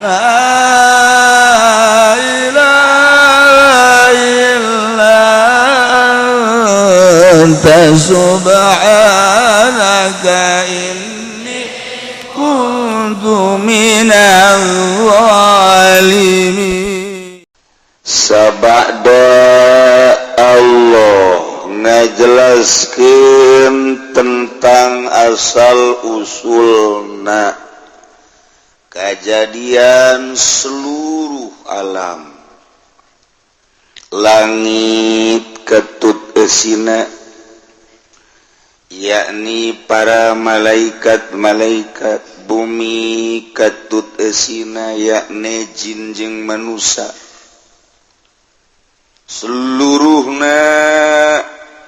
لا إله إلا أنت سبحانك إني كنت من الظالمين. Sabada Allah ngajelaskeun tentang asal usulna kejadian seluruh alam, langit ketut esina, yakni para malaikat-malaikat, bumi ketut esina, yakni jin jeung manusia, seluruhna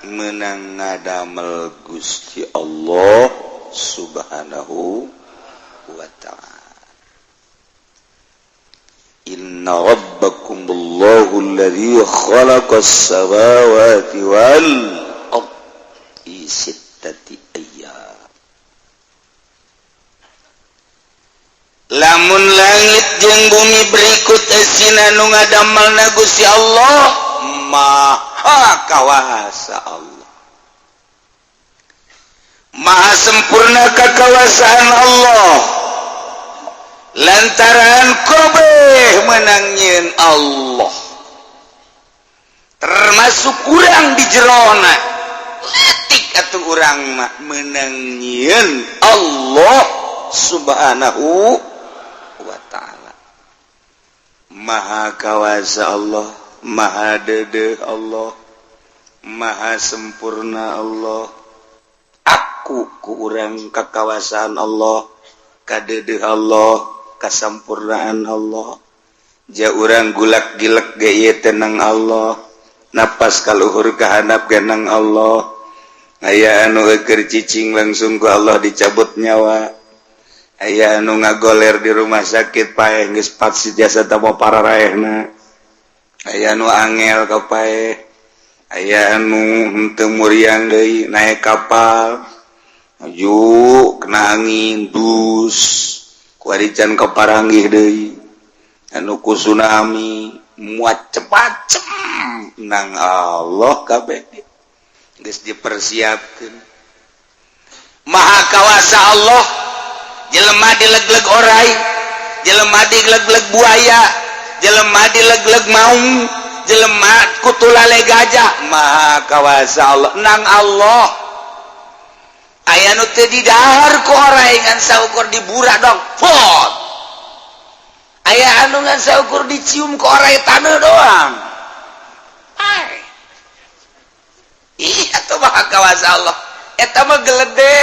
menang ngadamel Gusti Allah Subhanahu wa ta'ala. Inna rabbakumullahu alladhi khalaqas samawati wal ard fi sittati ayyam. Lamun langit jeung bumi berikut esina nu ngadamelna Gusti Allah, Maha Kawasa Allah, Maha sempurna kekawasaan Allah, lantaran kabeh menang nyieun Allah, termasuk urang di jerona letik atuh urang mah menang nyieun Allah Subhanahu wa ta'ala. Maha Kawasa Allah, Maha Dede Allah, Maha sempurna Allah. Aku ku urang kakawasaan Allah, kadede Allah, kasampurnaan Allah. Ja urang gulak gilek ge ieu tenang Allah, napas kaluhur kahandap genang Allah. Aya anu keur cicing langsung ku Allah dicabut nyawa. Aya anu ngagoler di rumah sakit paeh geus pat jasa tamo pararaehna. Aya nu angel ka paeh, aya anu henteu muriang deui naik kapal maju kena angin dus kuari can kaparanggih deui, anu ku tsunami muat cepet nang Allah kabeh geus dipersiapkeun. Maha Kawasa Allah. Jelema dilegleg orai, jelema dilegleg buaya, jelema dilegleg maung, jelema kutulale gajah. Maha Kawasa Allah nang Allah. Aya nu teu didahar ku orai ngan saukur diburak dong pot. Aya anu ngan saukur dicium ku orai taneuh doang. Ai ih atuh Maha Kawasa Allah. Eta mah gelede,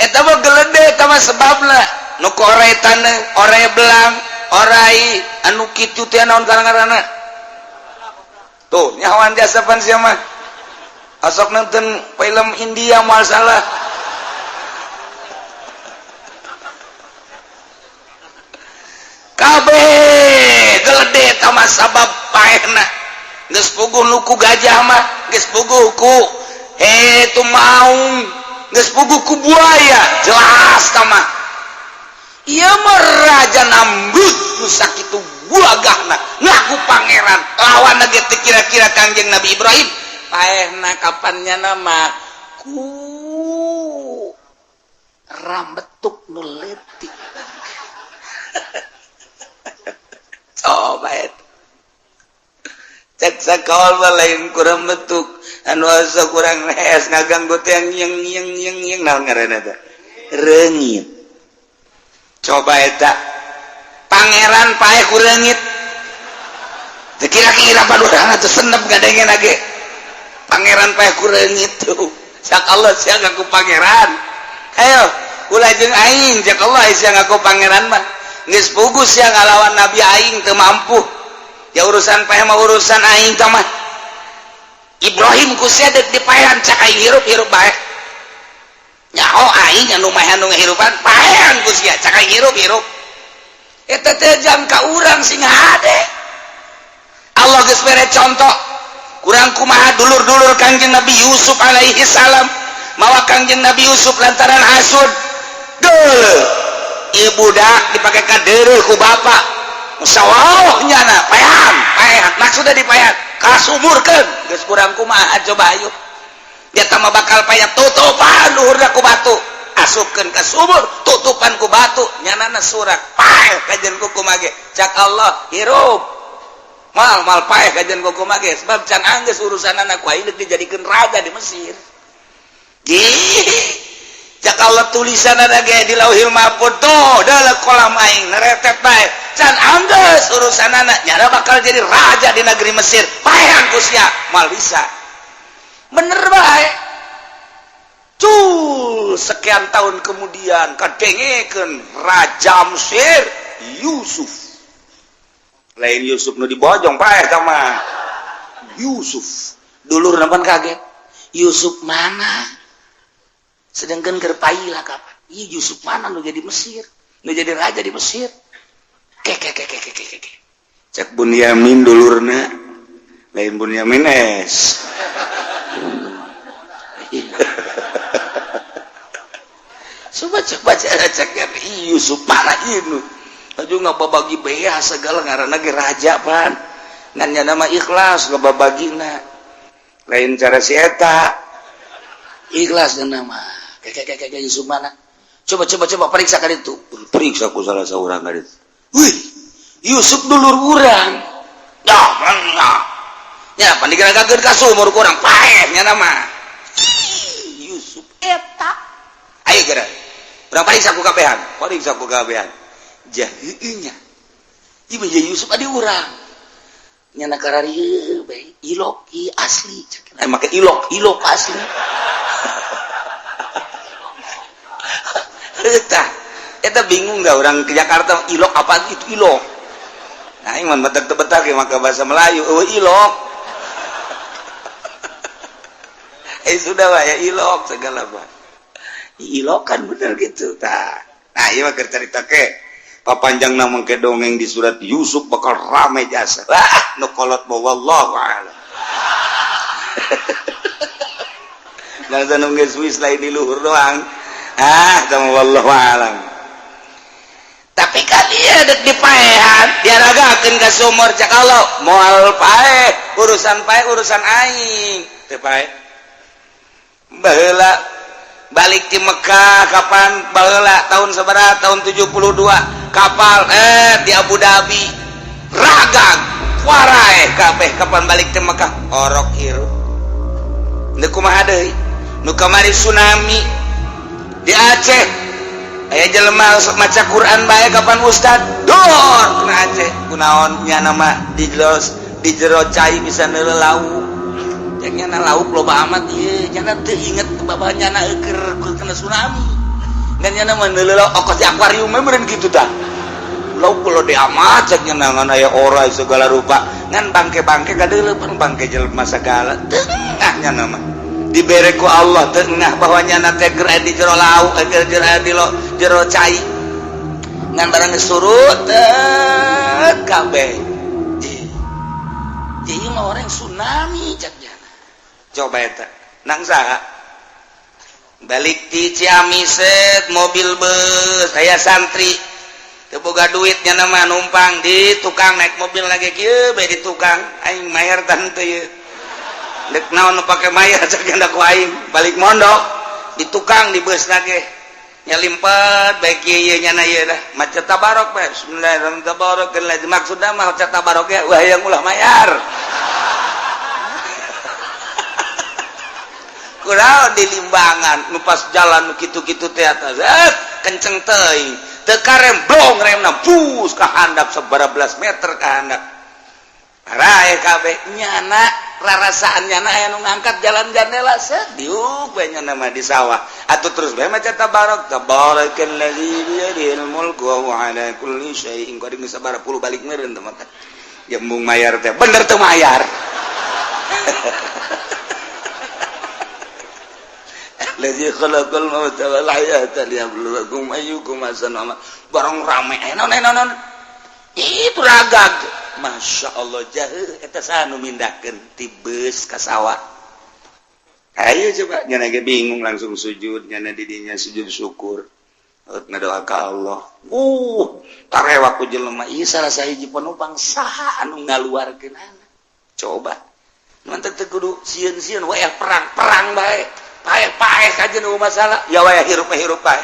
eta mah gelede, eta mah sebabna nu ku orai taneuh, orai belang, orai anu kitu teh naon ngaranna tuh nyawan jasa pan sia mah asok nonton film India moal salah. Kabeh gelede eta mah sabab paehna. Geus puguh nu ku gajah mah, geus puguh ku itu maung, geus puguh ku buaya, jelas ta mah. Ieu mah Raja Namrud nu sakitu buagahna ngaku pangeran, lawan ge teu kira-kira Kangjeng Nabi Ibrahim. Paehna kapannya nama ku rambetuk nu leutik. Coba eta cek sakawal mah lain kurang betuk anu asa kurang nees ngaganggu teh yang yang yang yang naon ngaranna teh reungit. Coba eta pangeran paeh ku reungit teu kira-kira padurana teh senep ngadengen ge pangeran paeh ku reungit tuh. Cak Allah sia ngaku pangeran, ayo ulah jeung aing. Cak Allah sia ngaku pangeran mah geus puguh sia ngalawan nabi aing teu mampu. Ya urusan paeh mah urusan aing tah mah. Ibrahim ku sia deuk dipaehan, cak aing hirup-hirup bae. Nyaho aing anu mah anu ngahirupan, paehan ku sia, cak aing hirup-hirup. Eta teh jam ka urang sing hade. Allah geus mere contoh kurang kumaha dulur-dulur Kangjeng Nabi Yusuf alaihi salam mawa Kangjeng Nabi Yusuf lantaran hasud. Deuleu ieu budak dipake ka deureuh. Dikekeh ku bapak musyawarah nyana paehan paehan maksudnya dipaehan kasumurkeun geus kurang kumaha coba ayo dia mah bakal payah tutupan luhurna ku batu asupkeun ka sumur tutupan ku batu nyanana surak paeh kajen kuku mage cak Allah hirup mal mal paeh kajen kuku mage sebab can anggeus urusanana ku aing dijadikeun raja di Mesir. Cak Allah tulisan ada ge di Lauhil Mahfud tuh dalam kolam aing neretet bae can anggeus urusanana nyana bakal jadi raja di negeri Mesir paehan ku sia mal bisa bener bae. Cul sekian tahun kemudian kadengekeun raja Mesir Yusuf lain Yusuf nu dibojong paeh eta mah Yusuf dulur nampan kaget Yusuf mana sedangkan keur paila kapan ieu Yusuf mana nu jadi Mesir nu jadi raja di Mesir ke ke ke ke ke ke ke cek Bunyamin dulurna lain Bunyamin es. Coba coba cek Yusuf mana ieu aju ngababagi bea segala ngaranna ge raja pan ngan nya mah ikhlas ngababagina lain cara si eta ikhlas nama kayak kayak Yusuf mana coba coba coba periksa kali itu periksa ku salah seorang kali itu wih Yusuf dulur urang ya ya pandigeragakeun ka sumur kurang paeh nya nama Yusuf eta ayo geura urang periksa ku kabehan periksa ku kabehan jaheunya ieu mah Yusuf adi urang nya kararieu bae ilok ieu asli cek make ilok ilok asli. Eta eta bingung gak orang ke Jakarta ilok apa itu ilok nah iman betak betak ya maka bahasa Melayu oh ilok sudah pak ya ilok segala pak ilok kan bener gitu tah. Nah iya mah cerita ke papanjang namang ke dongeng di surat Yusuf bakal rame jasa ah nu kolot mah wallahu a'lam. Bangsa nu geus wis lain di luhur doang ah sama wallahu a'lam. Tapi kali ya dek dipaehan diaragakeun ka sumur cak Allah moal paeh urusan paeh urusan aing teu paeh baheula balik di Mekah kapan baheula tahun sabaraha tahun 72 kapal di Abu Dhabi ragag waraeh kabeh kapan balik di Mekah orok hirup nu kumaha deui nu kamari tsunami di Aceh aya jelema sok maca Quran bae kapan ustad dor kena Aceh kunaon nya nama di jero cai bisa neuleuh lauk yang nyana lauk loba amat ieu nyana teu inget babah nyana keur kena tsunami ngan nyana mah neuleuh lauk okos di akuarium meureun kitu tah lauk lo di amat cek nyana ngan aya orai segala rupa ngan bangke-bangke kadeuleuh pan bangke jelema segala tengah nyana mah dibere ku Allah tengah bahwa nyana teh keur di jero lauk keur di jero cai ngan barang geus surut teh kabeh jadi mah orang tsunami cek nyana coba eta nang saha balik ti Ciamis mobil bus aya santri teu boga duit nyana mah numpang di tukang naik mobil lagi kieu bae di tukang aing mayar tante ieu dek naon nu pake mayar cek ku aing balik mondok di tukang di bus lagi nyalimpet bae kieu nyana ieu dah maca tabarok bae bismillahirrahmanirrahim tabarok maksudna mah maca tabarok ya wah yang ulah mayar kurang di limbangan nu pas jalan nu kitu-kitu teh atas kenceng teuing teu karem blong remna bus ka handap sabaraha belas meter ka handap rae kabeh nyana rarasaan nyana aya nu ngangkat jalan jandela set diuk bae nyana mah di sawah atuh terus bae maca tabarok tabarakallazi biyadihil mulku wa huwa ala kulli syai'in qadir sabaraha puluh balik meureun teh maka jembung mayar teh bener teu mayar. Lazi khalaqal mauta wal hayata liyabluwakum ayyukum ahsanu amala. Barang rame naon naon itu ragag Masya Allah jauh eta saha nu mindahkeun ti beus ka sawah. Ayo coba nyana ge bingung langsung sujud nyana di dinya sujud syukur. Ngadoa ka Allah. Tarewa ku jelema ieu salah sahiji penumpang saha anu ngaluarkeunana. Coba. Mantep teu kudu sieun-sieun wayah perang-perang bae. Paeh-paeh kajeun nu masalah. Ya wayah hirup-hirup bae.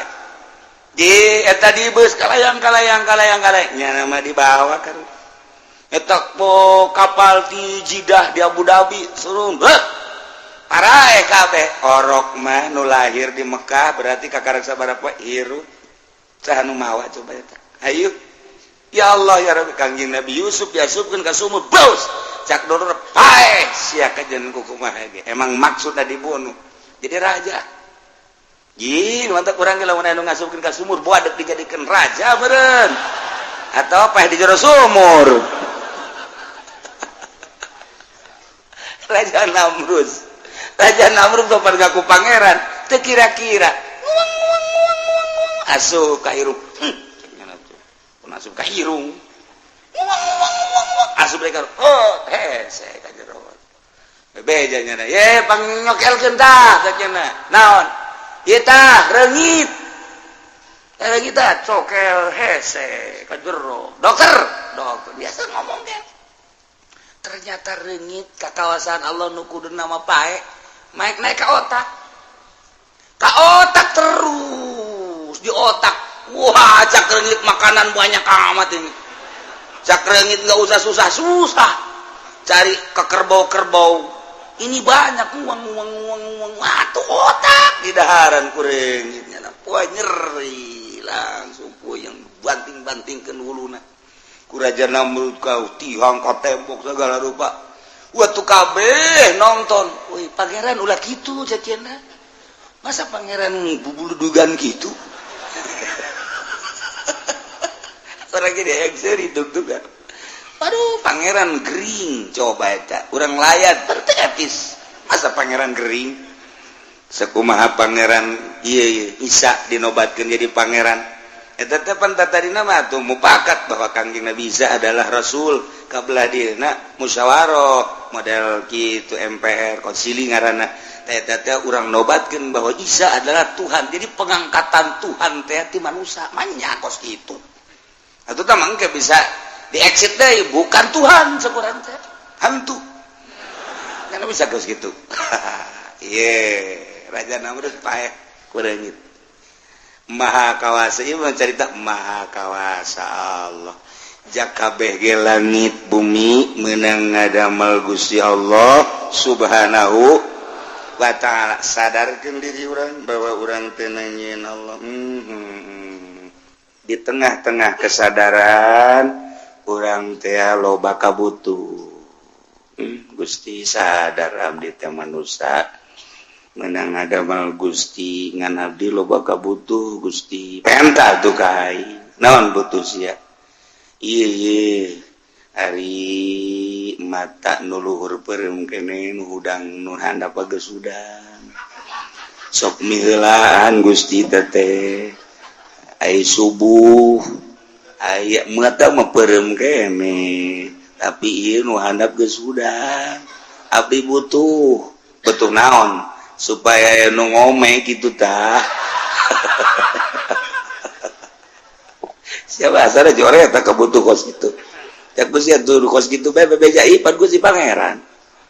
Di eta di bus kalayang kalayang kalayang kalayang nya mah dibawa kan. Eta po kapal di Jidah di Abu Dhabi surung. Heuh. Paraeh kabeh orok mah nu lahir di Mekah berarti kakarek sabaraha poe hirup. Saha nu mawa coba eta. Ayo. Ya Allah ya Rabbi, Kangjeng Nabi Yusuf diasupkeun ka sumur, bos. Cak doror paeh sia kajen kumaha ge. Emang maksudna dibunuh. Jadi raja. Jin, mantap urang ge lamun anu ngasupkeun ka sumur boa deuk dijadikeun raja meureun. Atau paeh di jero sumur. Raja Namrus. Raja Namrus kapan ngaku pangeran, teu kira-kira. Asup ka hirup. Asup ka hirung. Asup deui ka oh, hese ka jero. Bebeja nya ye pangnyokelkeun tah sakeuna. Naon? Ieu tah reungit. Reungit tah cokel hese ka jero. Dokter, dokter biasa ngomong ge. Ternyata reungit ka kawasan Allah nu kuduna mah pae, naik-naik ka otak. Ka otak terus di otak. Wah, cak reungit makanan banyak amat ini. Cak reungit nggak usah susah-susah cari ke kerbau-kerbau. Ini banyak uang uang uang uang. Wah, tuh otak di daharan ku reungitnya. Wah, nyeri langsung puyeng banting-bantingkeun wuluna. Ku Raja Namrud kau tihang ka tembok segala rupa. Wah, tuh kabeh nonton. Wih, pangeran ulah kitu caciena. Masa pangeran bubuludugan gitu? Orang gini yang dug-dugan. Waduh, pangeran gering coba eta. Urang layat bertepis. Masa pangeran gering? Sekumaha pangeran ieu Isa dinobatkeun jadi pangeran. Eta teh pan tadina mah atuh mupakat bahwa Kangjeng Nabi Isa adalah rasul kabelah dieuna musyawarah model kitu MPR konsili ngaranna. Eta teh urang nobatkeun bahwa Isa adalah Tuhan. Jadi pengangkatan Tuhan teh ti manusia manya kos kitu. Atau tak mangke bisa di exit deh, bukan Tuhan sekurang teh hantu kan bisa kos gitu. Ye Raja Namrud paeh kureungit. Maha kawasa ieu mah carita maha kawasa Allah. Jakabeh ge langit bumi meunang ngadamel Gusti Allah Subhanahu wa ta'ala. Sadarkeun diri urang bahwa urang teh nangieun Allah. Di tengah-tengah kesadaran urang teh loba kabutuh. Gusti sadar abdi teh manusia menang ngadamel Gusti ngan abdi loba kabutuh Gusti. Penta tuh ka aing. Naon butuh sia? Ieu ye ari mata nu luhur peureum keneh nu hudang nu handap geus hudang. Sok miheulaan Gusti teh. Ai subuh aya mata mah peureum keneh tapi ieu nu handap geus hudang. Abdi butuh butuh naon supaya nu ngome kitu tah. Siapa asal jore eta kabutuh kos kitu. Cak Gusti atuh kos kitu bae bebeja ieu pan Gusti pangeran.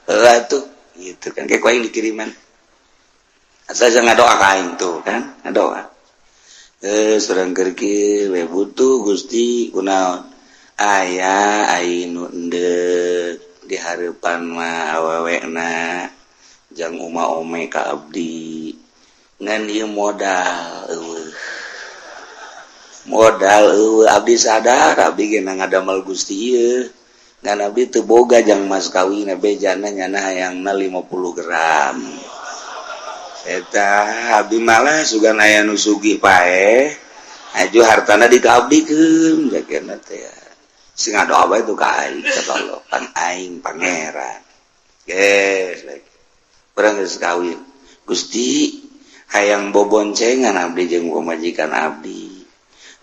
Heuh atuh gitu kan kayak aing dikiriman. Asal ngadoa ka aing tuh kan ngadoa. Surang kerki we butuh Gusti kunaon aya aing nu endek di hareupan mah awewena jang uma ome ka abdi ngan ieu modal eueuh modal eueuh abdi sadar abdi ge ngadamel Gusti ieu ngan abdi teu boga jang mas kawin bejana nyana hayangna 50 gram. Eta abdi malah sugan aya nu sugih paeh aju hartana dikabdikeun jakeuna teh sing ngadoa bae tuh ka aing cek Allah pan aing pangeran. Geus urang geus kawin Gusti hayang boboncengan abdi jeung pamajikan abdi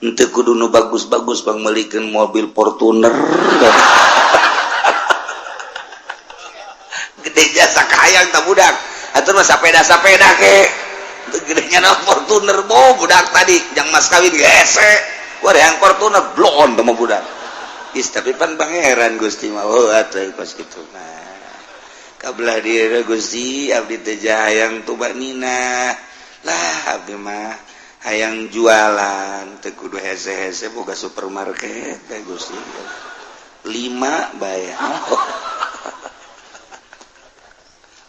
henteu kudu nu bagus-bagus pangmeulikeun mobil Fortuner. Gede jasa kahayang tah budak. Atur mah sapeda-sapeda ke. Gedenya Fortuner bo budak tadi yang mas kawin hese. Wah, yang Fortuner blon sama budak. Is tapi pan pangeran Gusti mah, oh atuh kos kitu mah. Kabelah diri Gusti, abdi teh hayang tumakninah lah, abdi mah hayang jualan teu kudu hese-hese, boga supermarket teh Gusti lima bayar.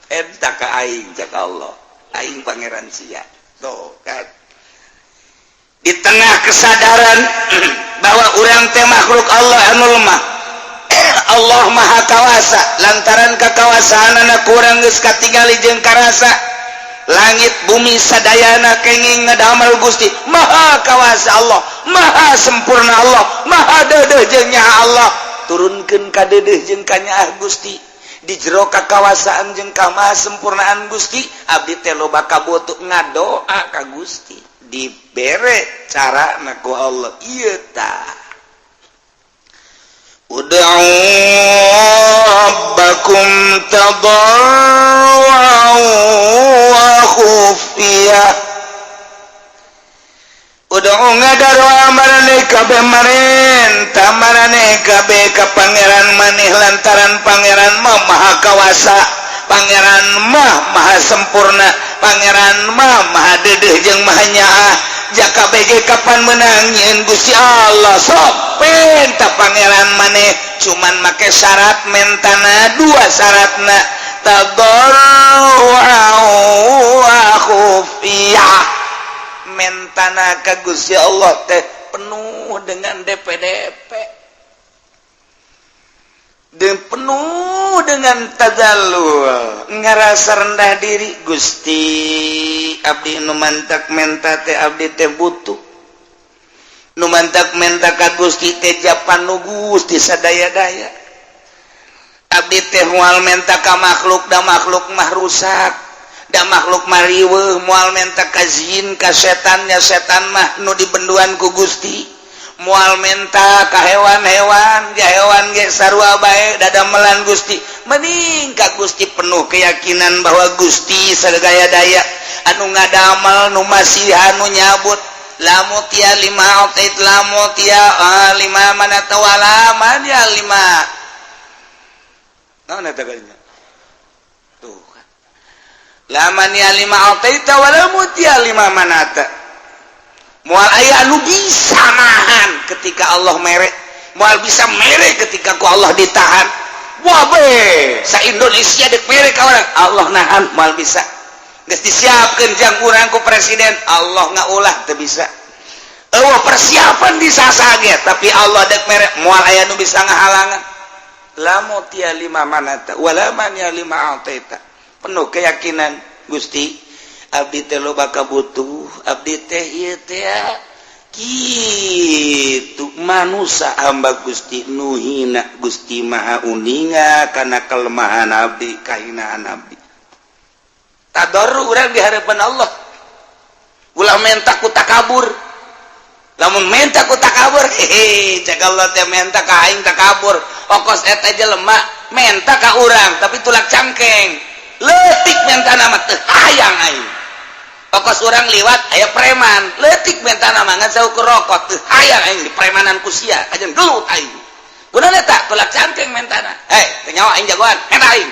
Eta ka aing, cak Allah, aing pangeran sia. Tuh kan, di tengah kesadaran bahwa urang teh makhluk Allah anu lemah, Allah Maha Kawasa. Lantaran kekawasaan anak kurang geus katingali jeung karasa, langit bumi sadayana kenging ngadamel Gusti. Maha Kawasa Allah, Maha sempurna Allah, Maha deudeuh jeung nyaah Allah. Turunkeun ka deudeuh jeung kanyaah Gusti. Di jero kakawasaan jeung kamaha sempurnaan Gusti, abdi teh loba kabutuh, ngadoa ka Gusti, dibere cara na ku Allah. Ieu tah, Ud'u rabbakum tadarru'an wa khufiyah. Ud'u, ngadaroa, maraneh kabeh marenta maraneh kabeh ka pangeran maneh, lantaran pangeran mah Maha Kawasa, pangeran mah Maha sempurna, pangeran mah Maha deudeuh jeung Maha nyaah. Jaka BG kapan menang nyieun Gusti Allah? Sok penta pangeran maneh, cuman make syarat mentana dua. Syaratna tadarru'an wa khufiyah. Mentana ka Gusti Allah teh penuh dengan DPDP dan penuh dengan tadallul, ngerasa rendah diri. Gusti, abdi nu mantak menta teh abdi teh butuh. Nu mantak menta ka Gusti teh japan nu Gusti sadaya-daya. Abdi teh moal menta ka makhluk, da makhluk mah rusak, da makhluk mah riweuh. Moal menta ka jin, ka setannya, setan mah nu dibenduan ku Gusti. Moal menta ka hewan-hewan, ja hewan ge sarua bae dadamelan Gusti. Mending ka Gusti, penuh keyakinan bahwa Gusti sagaya daya anu ngadamel, nu masih anu nyabut. La mu'thiya lima a'tait, la mu'thiya lima mana'ta wala mani'a lima. Naon eta kalinya tuh kan, la mani'a lima a'taita wala mu'thiya lima mana'ta. Moal aya anu bisa nahan ketika Allah mere, moal bisa mere ketika ku Allah ditahan. Wah be, sa Indonesia dek mere ka urang, Allah nahan, moal bisa. Geus disiapkeun jang urang ku presiden, Allah ngaulah, teu bisa. Eueuh persiapan di sasage, tapi Allah dek mere, moal aya nu bisa ngahalangan. La mu'thiya lima mana'ta wala mani'a lima a'taita. Penuh keyakinan, Gusti, abdi teh loba kabutuh, abdi teh ieu teh kitu manusia, hamba Gusti nu hina. Gusti Maha uninga kana kelemahan abdi, kahinaan abdi. Tadarru urang di hadapan Allah. Ulah menta ku takabur. Lamun menta ku takabur, hehe, cek Allah teh, menta ka aing takabur. Okos eta jelema menta ka urang tapi tulak cangkeng, leutik menta nama, teu hayang aing. Okos urang liwat aya preman leutik menta nama ngan saukur rokok, teu hayang aing di premanan ku sia, kajen gelut aing. Gunana eta tulak cangkeng mentana. Eh, teu nyawa aing jagoan, menta aing.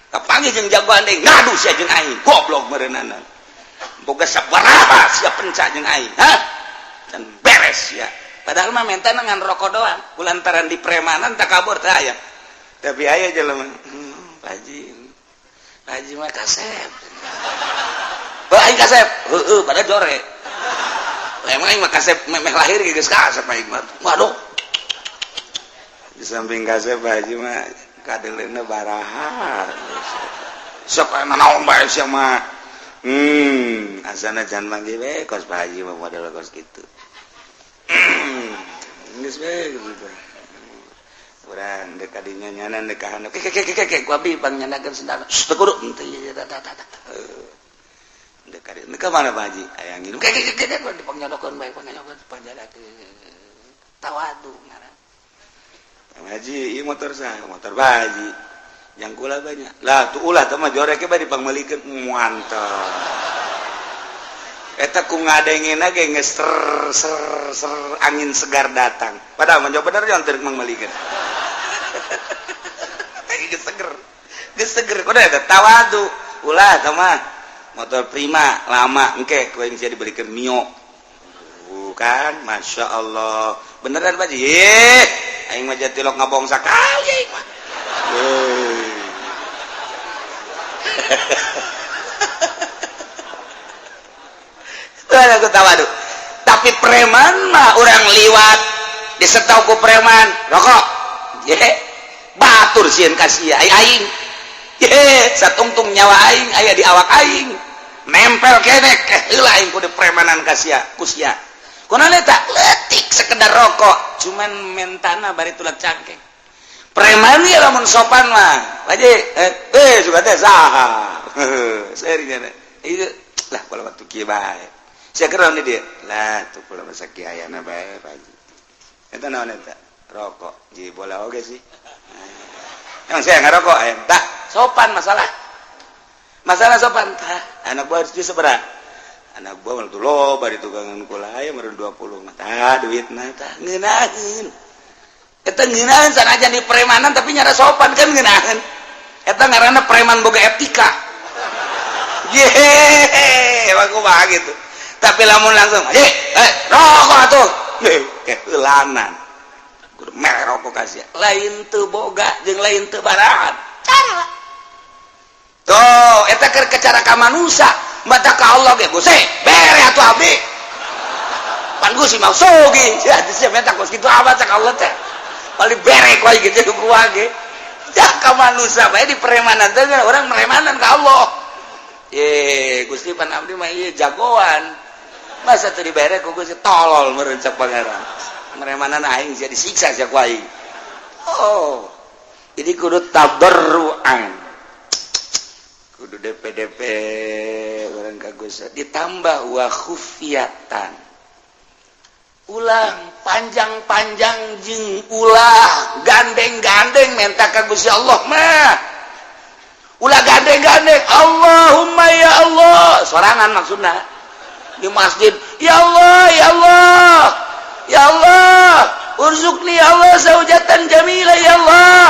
Kapanggih jeung jagoan deui, ngadu sia jeung aing, goblok meureunana. Boga sabaraha sia penca jeung aing, hah? Dan beres ya. Padahal mah menta ngan rokok doang, kulantaran di premanan takabur teh aya. Tapi aya jelema, Pak Haji, Pak Haji mah kasep. Bah, aing kasep, heueuh, pada jore. Lah, emang aing mah kasep memeh lahir geus kasep aing mah. Waduh. Di samping kasep, Pak Haji mah kadeleuna baraha. Sok aya naon bae sia mah. Asana jangan manggil we kos Pak Haji mah model kos kitu. Geus we gitu. Urang dek kadinya nyanan dek ka handap. Ke ke ke ke ku abdi pangnyandakeun sendal. Teu kudu henteu ieu ta ta ta. Dek kadi ka mana Pak Haji? Aya ngilu. Ke ke ke ke dipangnyodokeun bae, pangnyodokeun panjadakeun. Tawadu ngaran. Pak Haji, ieu motor saha? Motor Pak Haji. Yang kula banyak. Lah, tuh ulah teh mah jorek bae dipangmeulikeun. Mantap. Eta ku ngadengena ge geus ser ser ser angin segar datang. Padahal mah bener jangan teu mangmalikeun. Geus seger. Geus seger kudu eta tawadu. Ulah tah mah motor Prima lama engke ku aing sia dibelikeun Mio. Bukan, Masya Allah. Beneran Pak Ji? Aing mah jatilok ngabong sakali aing mah. Aku tawadu. Tapi preman mah orang liwat disetau ku preman rokok. Ye, batur sieun ka sia aing. Ye, satungtung nyawa aing aya di awak aing. Nempel keneh keh heula aing kudu premanan ka sia, ku sia. Kunaon eta? Leutik sekedar rokok, cuman mentana bari tulak cangkeng. Preman ieu lamun sopan mah. Pak Ji, suka teh saha. Serinya. Ieu lah kalau waktu kieu bae. Sia keur naon dia? Lah tuh kula masa kieu ayana bae Pak Haji. Eta naon eta? Rokok. Ji bola oge sih. Emang saya ngarokok aya? Tak, sopan masalah. Masalah sopan tah. Anak buah harus sabaraha? Anak buah mah tuh loba di tukangan kula aya meureun 20 mah. Tah duitna tah ngeunaheun. Eta ngeunaheun sanajan di premanan tapi nyara sopan kan ngeunaheun. Eta ngaranna preman boga etika. Yehehe, emang kumaha gitu. Tapi lamun langsung, rokok atuh. Keulanan. Kudu mere rokok ka sia. Lain teu boga jeung lain teu barahan. Cara. Tuh, eta keur cara ka manusia, mata ka Allah ge Gusti, bere atuh abdi. Pan Gusti mah sugih. Sia sia menta kos kitu amat cak Allah teh. Paling bere ku aing gitu ku ge. Cak ka manusia bae di premanan teh urang meremanan ka Allah. Ye, Gusti pan abdi mah ieu jagoan. Masa teu dibere ku Gusti tolol meureun cak pangeran. Meremanan aing sia disiksa sia ku aing. Oh. Jadi kudu tabarruan. Kudu DPDP urang ka Gusti ditambah wa khufiyatan. Ulah panjang-panjang jeung ulah gandeng-gandeng menta ka Gusti Allah mah. Ulah gandeng-gandeng Allahumma ya Allah sorangan maksudna di masjid ya Allah ya Allah ya Allah urzuqni ya Allah zaujatan jamila ya Allah.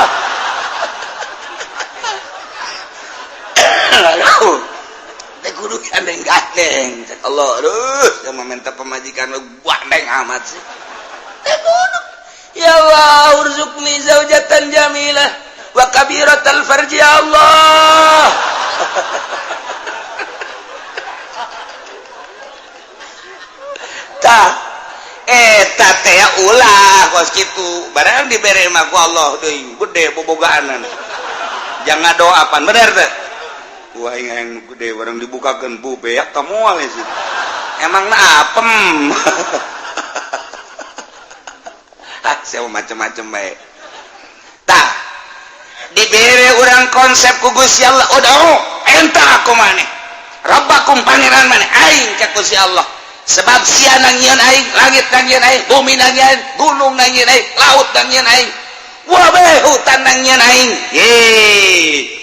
Teh kudu gandeng-gandeng cek Allah aduh sama minta pemajikan lu gandeng amat sih teh kudu ya Allah urzuqni zaujatan jamilah wa kabiratal farji ya Allah. Tah eta teh ulah kos kitu barang dibere mah ku Allah deui gede bobogaanan jangan doa pan bener teh wah aing yang gede barang dibukakeun bu beak tah moal sih emangna apem. Ah sia macem-macem bae tah dibere urang konsep ku Gusti Allah udah enta aku maneh Rabbakum pangeran maneh aing ka Gusti Allah sebab sia nangieun aing langit nangieun aing bumi nangieun aing gunung nangieun aing laut nangieun aing wabe hutan nangieun aing ye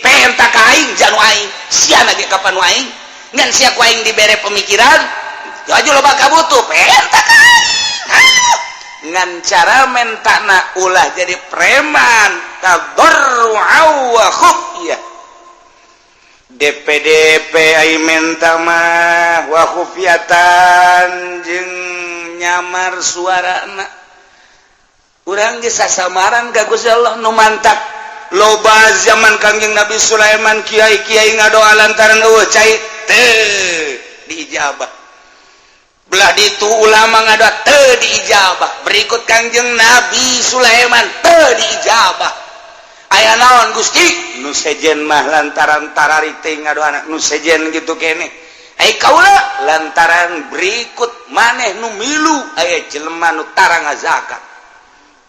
penta ka aing janu aing sia lagi kapan aing ngan sia ku aing dibere pemikiran aju loba kabutuh penta ka aing ngan cara mentana ulah jadi preman tadarru'a wa khufyah DPDP ai menta mah wa khufyatan jeung nyamar suarana urang geus sasamaran ka Gusti Allah nu mantak loba zaman Kangjeng Nabi Sulaiman kiai-kiai ngadoa lantaran eueuh cai teu diijabah belah ditu ulama ngadoa teu diijabah berikut Kangjeng Nabi Sulaiman teu diijabah aya naon Gusti nu sejen mah lantaran tarari teh ngadoana nu sejen gitu keneh ai kaula lantaran berikut maneh nu milu aya jelema nu tara ngazakat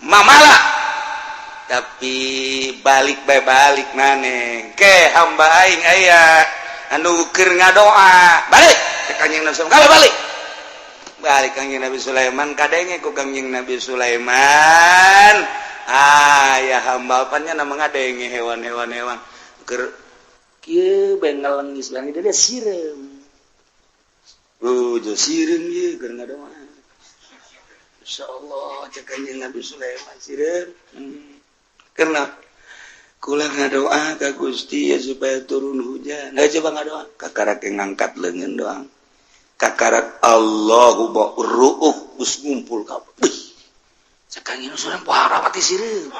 mamala tapi balik bae balik maneh ke hamba aing aya anu keur ngadoa balik ka Kangjeng Nabi Sulaiman balik balik Kangjeng Nabi Sulaiman kadenge ku Kangjeng Nabi Sulaiman ah ya hamba apanya nama ngadenge hewan-hewan hewan keur kieu bae ngelengis bang dia sireum Oh, sireum ieu keur ngadoa. Insyaallah cek Kanjeng Nabi Sulaiman sireum. Karena kula ngadoa ka Gusti ya supaya turun hujan. Nah, coba ngadoa kakarak ngangkat leungeun doang. Kakarak Allahu ruuh geus ngumpul kabeh. Cek Kanjeng Sulaiman pohara pati sireum.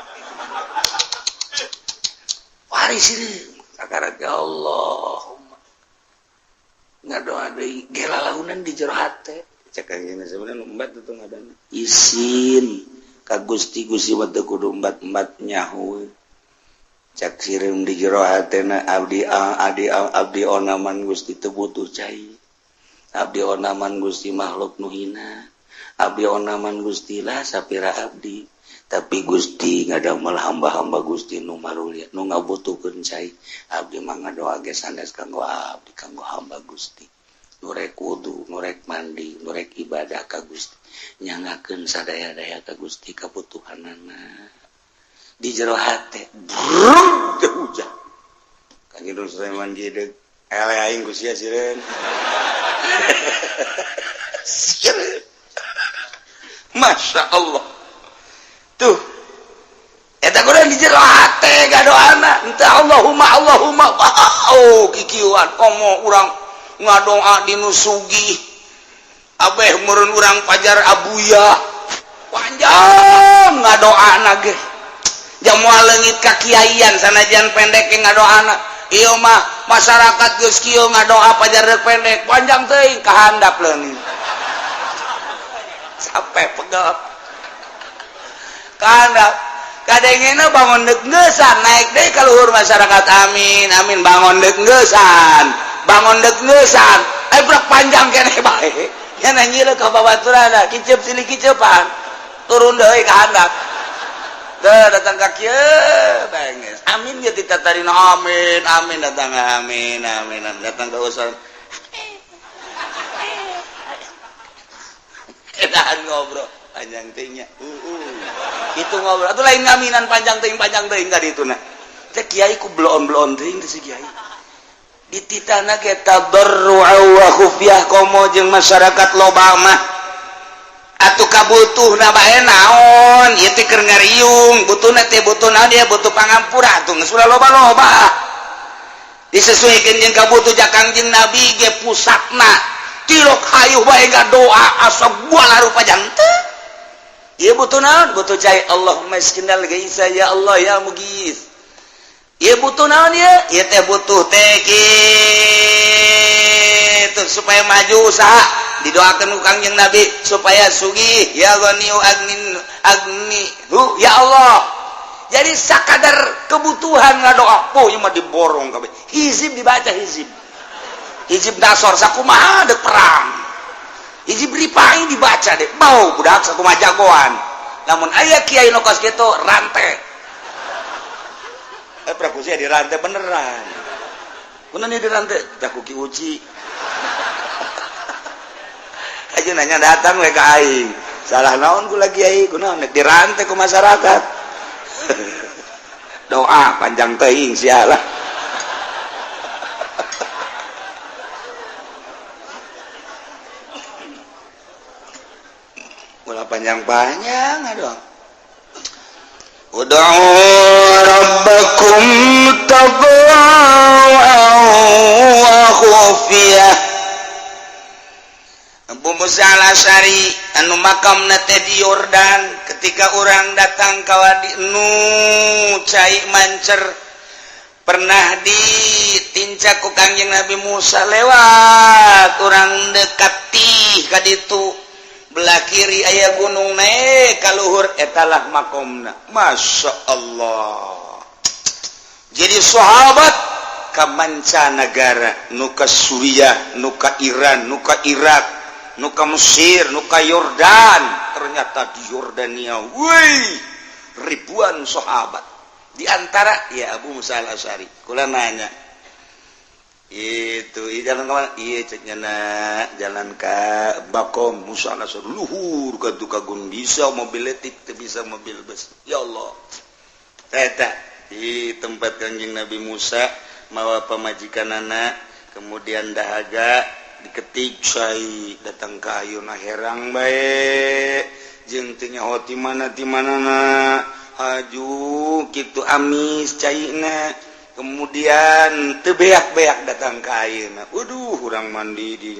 Pari sireum. Kakarak ya Allahumma. Ngadoa deui gelalaunan di jero hate. Cek Kanjeng Sulaiman embat tuh ngadana. Isin ka Gusti Gusti mah teu kudu embat-embat nyaho. Cak sireum di jero hatena abdi abdi abdi onaman Gusti teu butuh cai. Abdi onaman Gusti makhluk nu hina. Abdi onaman Gusti lah sapira abdi. Tapi Gusti ngadamel hamba-hamba Gusti nu marulia nu ngabutuhkeun cai. Abdi mah ngadoa ge sanes kanggo abdi, kanggo hamba Gusti. Nu rek wudu, nu rek mandi, nu rek ibadah ka Gusti. Nyangakeun sadaya-daya ka Gusti kabutuhanana. Di jero hate brung teh hujan. Kanjeng Sulaiman gideg eleh aing ku sia sireun. Sireun. Masya Allah. Tuh. Eta kurang di jero hate gadoana. Henteu Allahumma Allahumma. Oh, kikieuan komo urang ngadoa di nu sugih. Abeh meureun urang pajar abuya. Panjang ngadoana ge. Jamual leungit ka kiaian sanajan pendek ge ngadoana. Ieu mah masyarakat geus kieu ngadoa pajar rek pendek, panjang teuing kahandap leungit. Sampai pegel. Kahandap. Kadengena bangun deuk ngeusan naik deui ka luhur masyarakat amin amin bangun deuk ngeusan. Bangun deuk ngeusan. Ai budak panjang keneh bae. Nya nyileuk ka babaturana, kiceup silih kiceupan. Turun deui kahandap. Datang ka kieu benges. Amin ge ditatarina amin amin datang amin amin datang ka usaha. Edahan ngobrol panjang teuing nya. Itu ngobrol atuh lain ngaminan panjang teuing ka dituna. Teh kiai ku bloon-bloon teuing teh si kiai. Dititahna ge tadarru'a wa khufyah komo jeung masyarakat loba mah. Atuh kabutuhna bae naon ieu teh keur ngariung butuhna teh butuh naon dia butuh pangampura atuh geus ulah loba-loba disesuaikeun jeung kabutuh ja Kangjeng Nabi ge pusatna tilok hayuh bae ngadoa asa buala rupa janten ieu butuh naon butuh cai Allahumma iskinal gaisa ya Allah ya mugis ieu butuh naon ieu ieu teh butuh teh kitu supaya maju usaha didoakan ku Kangjeng Nabi supaya sugih ya ghaniyu agnin agni hu ya Allah. Jadi sakadar kebutuhan ngadoa po ieu mah diborong kabeh. Hizib dibaca hizib. Hizib dasar sakumaha deuk perang. Hizib ripai dibaca deh. Bau budak sakumaha jagoan. Lamun aya kiai nu kos kitu rantai. Praku sia dirantai beneran. Kunaon ieu dirantai? Tah ku Ki Uci. Aja nanya datang we ka aing. Salah naon ku lagi kiai, kunaon nek dirantai ku masyarakat. Doa panjang teuing sia lah. Ulah panjang-panjang aduh. Ud'u rabbakum tadarru'an wa khufiyah. Abu Musa al-Asy'ari anu makamna teh di Yordan ketika orang datang ka wadi nu cai mancer pernah ditincak ku Kangjeng Nabi Musa lewat orang dekati ka ditu belah kiri aya gunung naik ka luhur etalah makomna. Masya Allah. Jadi sahabat ka mancanagara nu ka Suriah, nu ka Iran, nu ka Irak, nu ka Mesir, nu ka Yordan. Ternyata di Yordania wih ribuan sahabat. Di antara ya Abu Musa al-Asy'ari. Kula nanya itu jalan kemana? Iya ceknya nak jalan ke Bakom Musa al-Asy'ari luhur ka tukagun bisa mobil letik teu bisa mobil bus. Ya Allah. Eta di tempat Kangjeng Nabi Musa mawa pamajikanana kemudian dahaga Diketik cai datang ka ayeuna herang bae jeung teu nyaho ti mana ti manana haju kitu amis caina. Kemudian teu beak-beak datang ka ayeuna. Waduh, urang mandi di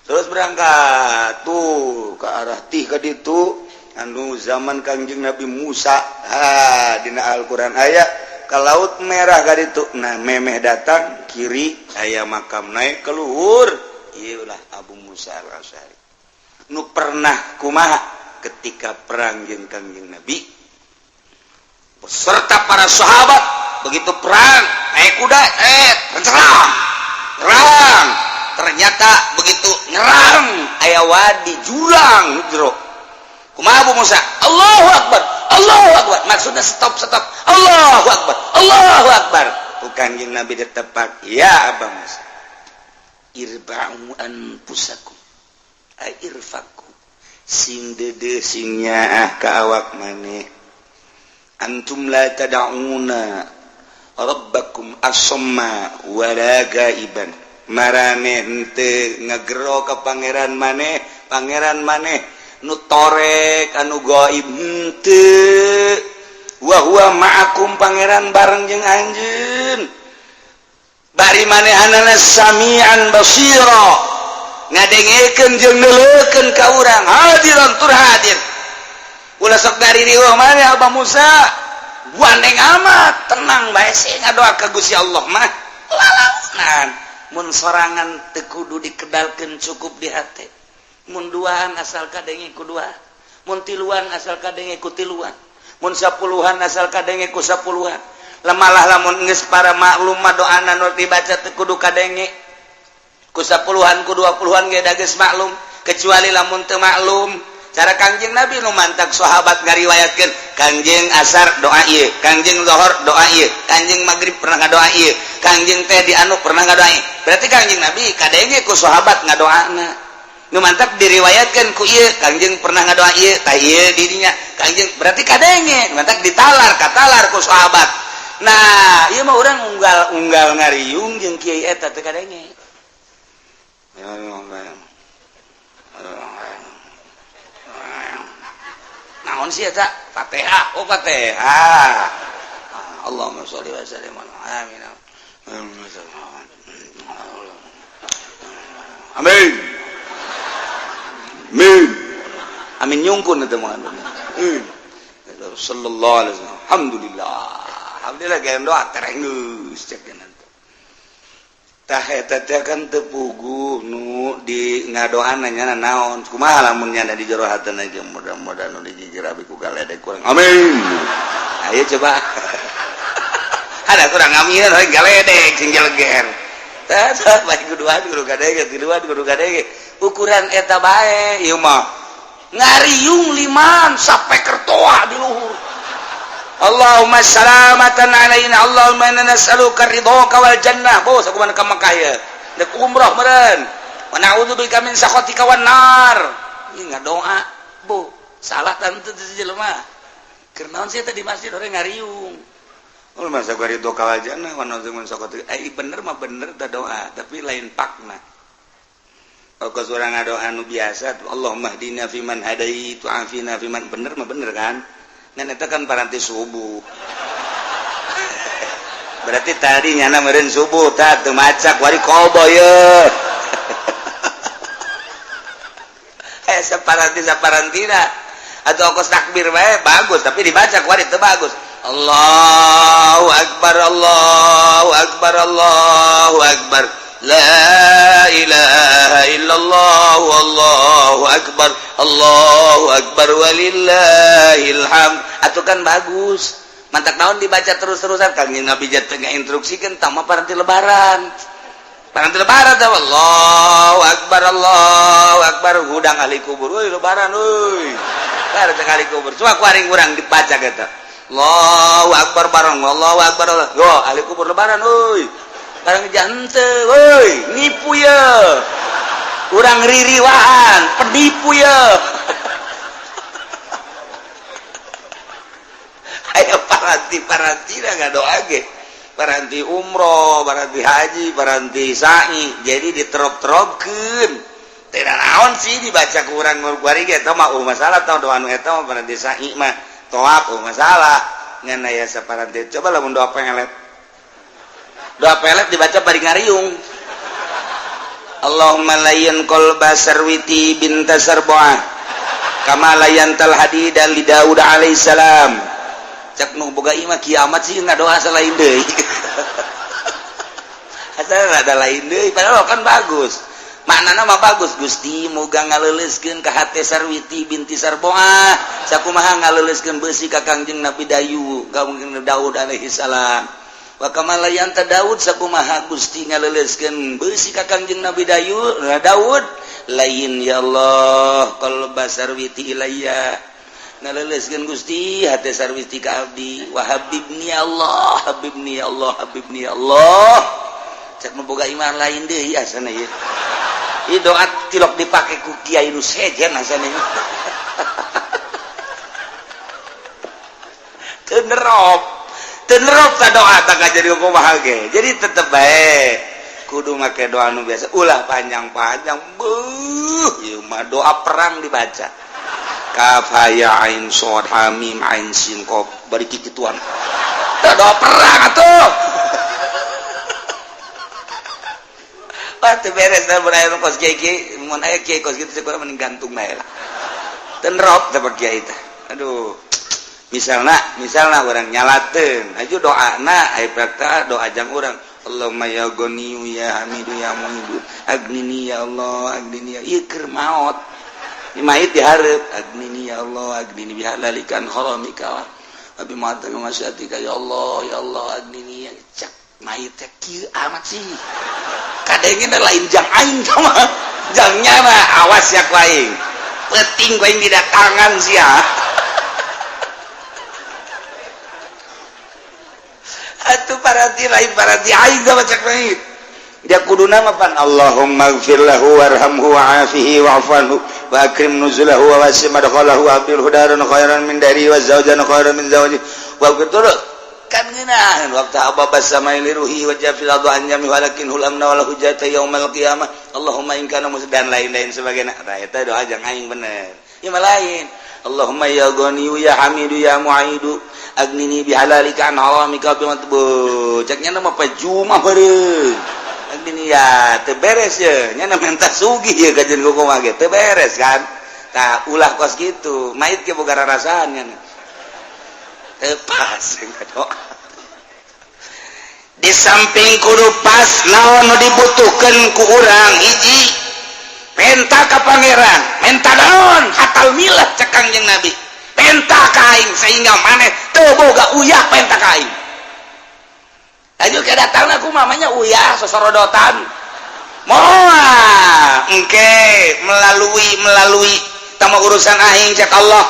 terus berangkat tuh ke arah tih ka ditu anu zaman Kangjeng Nabi Musa. Ha, dina Al-Qur'an aya ke Laut Merah ka ditu. Nah, memeh datang kiri aya makam naik ke luhur. Ieu lah Abu Musa Al-Asy'ari nu pernah kumaha ketika perang jeung Kangjeng Nabi beserta para sahabat. Begitu perang naik kuda, serang perang, ternyata begitu nyerang aya wadi jurang jero. Kumaha Abu Musa? Allahu Akbar, Allahu Akbar. Maksudnya stop stop, Allahu Akbar, Allahu Akbar. Ku Kanjeng Nabi ditepak, ya Abu Musa, irba'u anfusakum ay irfaku, sing dede sing nyaah ka awak maneh. Antum la tad'una rabbakum asamma wala gaiban. Maraneh henteu ngagero ka pangeran maneh, pangeran maneh nu torek anu gaib henteu. Wa huwa ma'akum, pangeran bareng jeung anjeun. Bari manehanana samian basira, ngadengekeun jeung neuleukeun ka urang, hadiran tur hadir. Ulah sok dari riweuh maneh Abah Musa, gandeng amat, tenang bae sih ngadoa ka Gusti Allah mah lalaunan. Mun sorangan teu kudu dikedalkeun, cukup di hate. Mun duaan asal kadenge ku dua, mun tiluan asal kadenge ku tiluan, mun sapuluhan asal kadenge ku sapuluhan. Lemalah lamun geus para maklum mah doana nu dibaca teu kudu kadenge ku sapuluhan ku 20-an ge da geus maklum, kecuali lamun teu maklum cara Kangjeng Nabi nu mantak sahabat ngariwayatkeun. Kangjeng asar doa ieu, Kangjeng zuhur doa ieu, Kangjeng maghrib pernah ngadoa ieu, Kangjeng teh di anu pernah ngadoa ieu. Berarti Kangjeng Nabi kadenge ku sahabat ngadoana nu mantak diriwayatkeun ku ieu. Kangjeng pernah ngadoa ieu tah ieu didinya Kangjeng, berarti kadenge, mantak ditalar katalar ku sahabat. Nah, ieu mah urang unggal-unggal ngariung jeung kiai eta teu kadenge. Naon sih eta? Fatihah. Oh, Fatihah. Allahumma sholli wa sallim ala amin. Amin. Amin. Amin nyungkun eta mah. Sallallahu alaihi wasallam. Alhamdulillah. Alhamdulillah gaya doa tereng geus cek nanti. Tah eta teh kan teu puguh nu di ngadoana nya naon. Kumaha lamun nya di jero hatena jeung mudah-mudahan nu digigir abi ku galedek kurang. Amin. Ayo coba. Ada kurang amin we galedek sing jeleger. Tah bae kuduan kudu kadenge, tiluan kudu kadenge. Ukuran eta bae ieu mah. Ngariung liman sampai kertoa di luhur. Allahumma salamatan alaina, Allahumma inna nas'aluka ridhoka wal jannah. Bos, aku mana ka Mekah ya. Dek umroh meureun. Wa na'udzubika min sakhatika wan nar. Ieu ngadoa, Bu. Salah tante teu jelema. Keur naon sih teh di masjid orang ngariung. Oh, masa gua ridhoka wal jannah wa na'udzubika min sakhatika. Eh, bener mah bener teh doa, tapi lain pakna. Kalau urang ngadoa nu biasa, Allahumma hdina fiman hadait wa afina fiman, bener mah bener kan? Ngan eta kan paranti subuh. Berarti tadi nyana meureun subuh tah teu macak wari kobo ye. Saparanti saparantina atau kos takbir bae bagus, tapi dibaca kuari teu bagus. Allahu akbar, Allahu akbar, Allahu akbar. La ilaha illallah, wallahu akbar, Allahu akbar walillahil hamd. Atuh kan bagus. Mantak naon dibaca terus-terusan Kangjeng Nabi jatuh ngainstruksikeun tama paranti lebaran. Paranti lebaran teh Allahu akbar, Allahu akbar, hudang ahli kubur. Euy lebaran euy. Lebaran ahli kubur. Coba ku aring urang dibaca eta. Allahu akbar bareng, Allahu akbar. Yo ahli kubur lebaran euy. Barang jante, woi, nipu ya. Urang ririwaan, penipu ya. Ayo paranti-paranti dah ngadoa ge. Paranti umroh, paranti haji, paranti sa'i. Jadi diterop-teropkeun. Teu naon sih dibaca ku urang kuari ge eta mah masalah tah doa nu eta mah paranti sa'i mah toap masalah. Ngan aya saparanti coba lamun doa pelet. Doa pelet dibaca bari ngariung. Allahumma layyin qalba Sarwiti binta Sarbuah kama layyantal hadida li Daud alaihissalam. Cak nu boga imah kiamat sih ngadoa selain deui. Asal ada lain deui, padahal kan bagus. Maknana mah bagus, Gusti moga ngaleuleuskeun ka hate Sarwiti binti Sarboah. Sakumaha ngaleuleuskeun beusi ka Kangjeng Nabi Dayu, ka Kangjeng Daud alaihi salam. Wa kama layyanta Daud, sakumaha Gusti ngaleuleuskeun beusi ka Kangjeng Nabi Dayu, Daud. Lain ya Allah qalba Sarwiti ilayya. Ngaleuleuskeun Gusti hate Sarwiti ka abdi. Wa habibni ya Allah, habibni ya Allah, habibni ya Allah. Cek nu boga iman lain deui asana ieu. Ieu doa tilok dipake ku kiai nu sejen asana ieu. Teu nerop. Teu nerop ta doa tah jadi kumaha ge. Jadi tetep bae kudu make doa nu biasa, ulah panjang-panjang. Beuh, ieu mah doa perang dibaca. Kaf ha ya ain shad ha mim ain sin qaf bari kikituan. Tah doa perang atuh. Wah, teu beres da mun aya kos kiai kiai, mun aya kiai kos kitu kurang mending gantung bae lah. Teu nerop teh kiai teh. Aduh. Misalna urang nyalateun, aju doana aya prakta doa jang urang. Allahumma ya Ghaniyu ya Hamidu ya Muhidu agnini ya Allah agnini ya ieu keur maot. Mayit dihareup agnini ya Allah agnini bihalalikan haramika wa bi ma'atika masyatika ya Allah ya Allah agnini ya cak mayit teh kieu amat sih. Kadenge lain jang aing sama jang nyana awas ya ku aing. Penting ku aing didatangan sia. Atuh paranti lain paranti aing sama cak mayit. Dia kuduna mah pan Allahumma ighfir lahu warhamhu wa'afihi wa'fu anhu wa akrim nuzulahu wa wasi' madkhalahu wa abdilhu daran khairan min dari wa zawjan khairan min zawji wa betul kan ngeunaheun waktu ababa samai liruhi wa jafil adu an jami walakin hul amna wal hujjata yaumal qiyamah Allahumma in kana dan lain-lain sebagainya. Nah eta doa jang aing bener. Ieu mah lain. Allahumma ya Ghaniyu ya Hamidu ya Mu'idu agnini bihalalika an haramika bi matbu. Cek nya mah pajumah beureum. Agnini ya teu beres ye, nya menta sugih ye kajeun kumaha ge teu beres kan. Tah ulah kos kitu, mait ge boga rarasaan nya. Teu pas doa. Di samping kudu pas naon nu dibutuhkeun ku urang hiji penta ka pangeran, menta naon hatal milah cek Kangjeng Nabi. Penta ka aing sehingga maneh teu boga uyah penta ka aing. Aju ke datangna ku mamanya uyah sosorodotan. Moal engke melalui tama urusan aing cek Allah.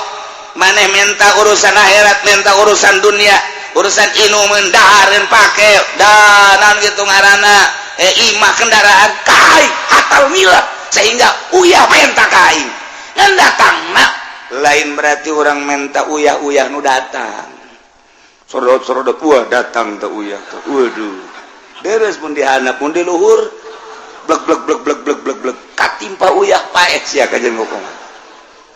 Maneh menta urusan akhirat, menta urusan dunia, urusan inumeun, dahareun pake, danan gitu ngaranna, imah kendaraan ka aing hatal milah sehingga uyah menta ka aing. Ngan datangna lain berarti orang menta uyah-uyah nu datang. Sorodot-sorodot wah datang teh uyah teh. Waduh. Deres pun dihandap pun di luhur. Blek blek blek blek blek blek blek katimpa uyah paeh sia kajeun hukum.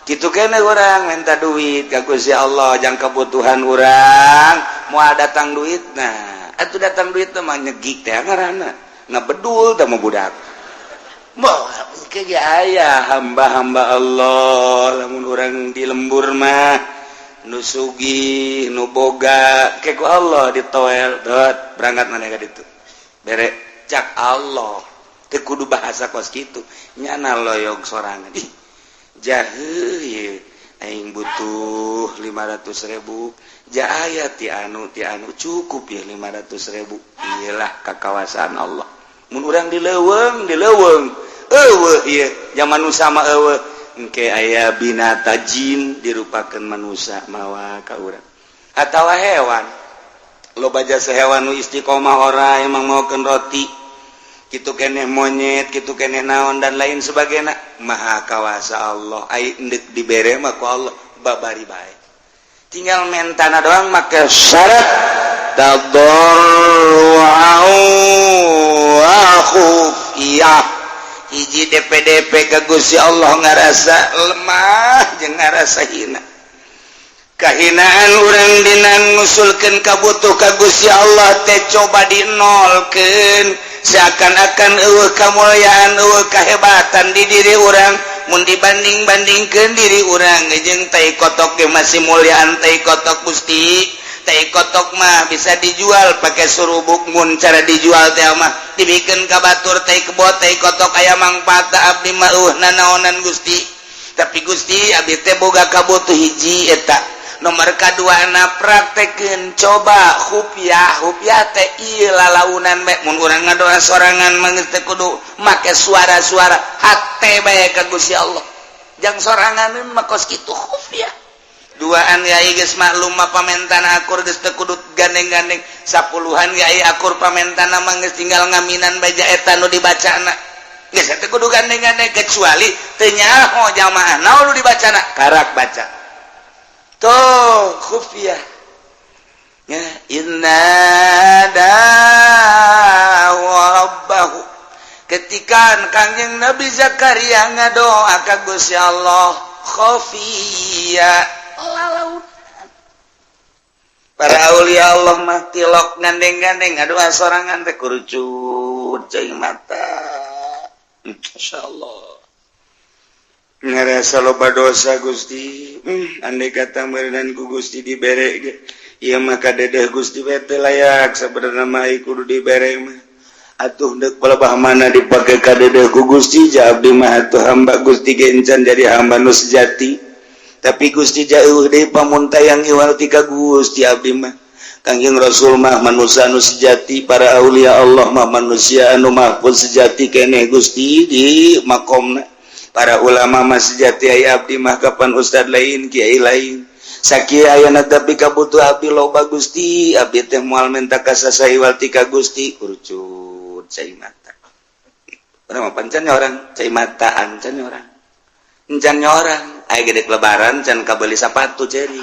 Kitu kene urang minta duit ka Gusti Allah jang kebutuhan urang moal datang duit nah atuh datang duit teh mah nyegik teh ngaranna ngabedul teh mah budak. Moal ke ge aya hamba-hamba Allah lamun urang di lembur mah nu sugih nu boga ke ku Allah ditoel dot berangkat maneh ka ditu bere cak Allah teu kudu bahasa kos kitu nyana loyog sorangan ih jahe ye aing butuh 500.000 jaya ti anu cukup ya 500.000 iyalah kakawasan Allah mun urang di leuweung eueuh ieu zaman nu sama eueuh engke aya binata jin dirupakeun manusia mawa ka urang atawa hewan loba jasa hewan nu istiqomah ora emang maokeun roti kitu keneh monyet kitu keneh naon dan lain sebagainya maha kawasa Allah ai endek dibere mah ku Allah babari bae tinggal mentana doang make syarat Tadarru'an wa khufiyah. Hiji DPDP ka Gusti Allah ngarasa lemah jeung ngarasa hina. Kahinaan urang dina ngusulkeun kabutuh ka Gusti Allah teh coba dinolkeun, seakan-akan eueuh kamulyaan, eueuh kahebatan di diri urang. Mun dibanding-bandingkeun diri urang jeung tai kotok ge masih mulyaan tai kotok. Gusti, tai kotok mah bisa dijual pakai surubuk. Mun cara dijual teh mah dibikeun ka batur tai kebo, tai kotok aya mangfaat. Abdi mah eueuh nanaonan, Gusti. Tapi Gusti, abdi teh boga kabutuh hiji eta. Nomor kadua na praktekeun coba khufiah. Khufiah teh ieu lalaunan bae. Mun urang ngadoa sorangan mah geus teu kudu make suara-suara, hate bae ka Gusti Allah. Jang sorangan mah kos kitu khufiah. Duaan yai geus maklum mah pamentana akur, geus teu kudu gandeng-gandeng. Sapuluhan yai akur pamentana mah geus tinggal ngaminan baja eta nu dibacana, geus teu kudu gandeng-gandeng, kecuali teu nyaho jamaah naon nu dibacana, karak baca tuh khufiah ya. Inna rabbahu, ketika Kangjeng Nabi Zakaria ngadoa ka Gusti Allah khafiyah, lalaut. Para aulia Allah mah tilok gandeng-gandeng, ngadoa sorangan teh kurucut cai mata. Insyaallah ngerasa loba dosa, Gusti. Andai kata meureunan ku Gusti dibere ge ieu mah kadedeh Gusti teh layak sabenerna mah, kudu dibere mah. Atuh deuk palebah mana dipake kadedeh ku Gusti? Ja abdi mah atuh hamba Gusti ge encan jadi hamba nu sejati. Tapi Gusti, jauh deui pamuntayang iwal ti ka Gusti abdi mah. Kangjeng Rasul mah manusia anu sejati, para aulia Allah mah manusia anu mahfuz sejati keneh, Gusti, di makomna. Para ulama mah sejati, aya abdi mah kapan ustad lain, kiai lain, sakieu ayana. Tapi kabutuh abdi loba, Gusti. Abdi teh moal menta ka sasaha iwal ti ka Gusti. Kurucut cai mata. Urang mah pancan orang cai mata, ancan orang, encan orang aya gede lebaran can kabeli sepatu, ceri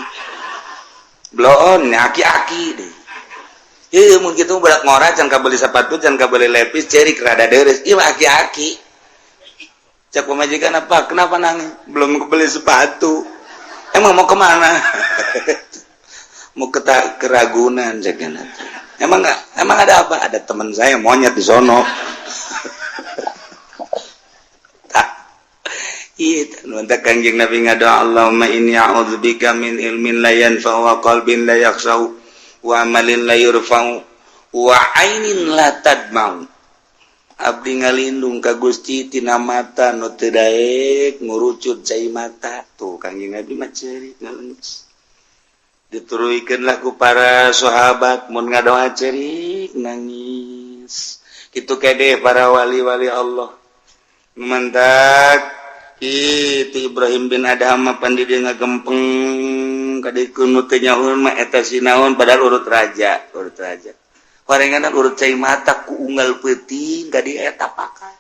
bloon aki-aki deh. Iya, mun kitu budak ngora can kabeli sepatu, can kabeli lepis, ceri rada deres. Ieu aki-aki. Cak pemajikan, "Apa? Kenapa nangis?" "Belum kebeli sepatu." "Emang mau kemana?" "Mau ke keragunan." Cak, "Emang enggak? Emang ada apa?" "Ada teman saya monyet di sono." Iya, Kangjeng Nabi ngadoa, "Allahumma inni a'udzubika min ilmin la yanfa'u wa qalbin la yakhsha'u wa amalin la yurfa'u wa ainin la tadma'u." Abdi ngalindung ka Gusti tina mata nu teu daek ngurucut cai mata. Tuh, Kangjeng Nabi mah ceurik nangis. Dituruikeun lah ku para sahabat, mun ngadoa ceurik nangis. Kitu kede para wali-wali Allah. Mantak itu Ibrahim bin Adham pan di dieu ngagempeng kadikeun nu teu nyaho mah eta sinaon, padahal urut raja, urut raja. Horengan urut cai mata ku unggal peuting ka dieu eta pakat.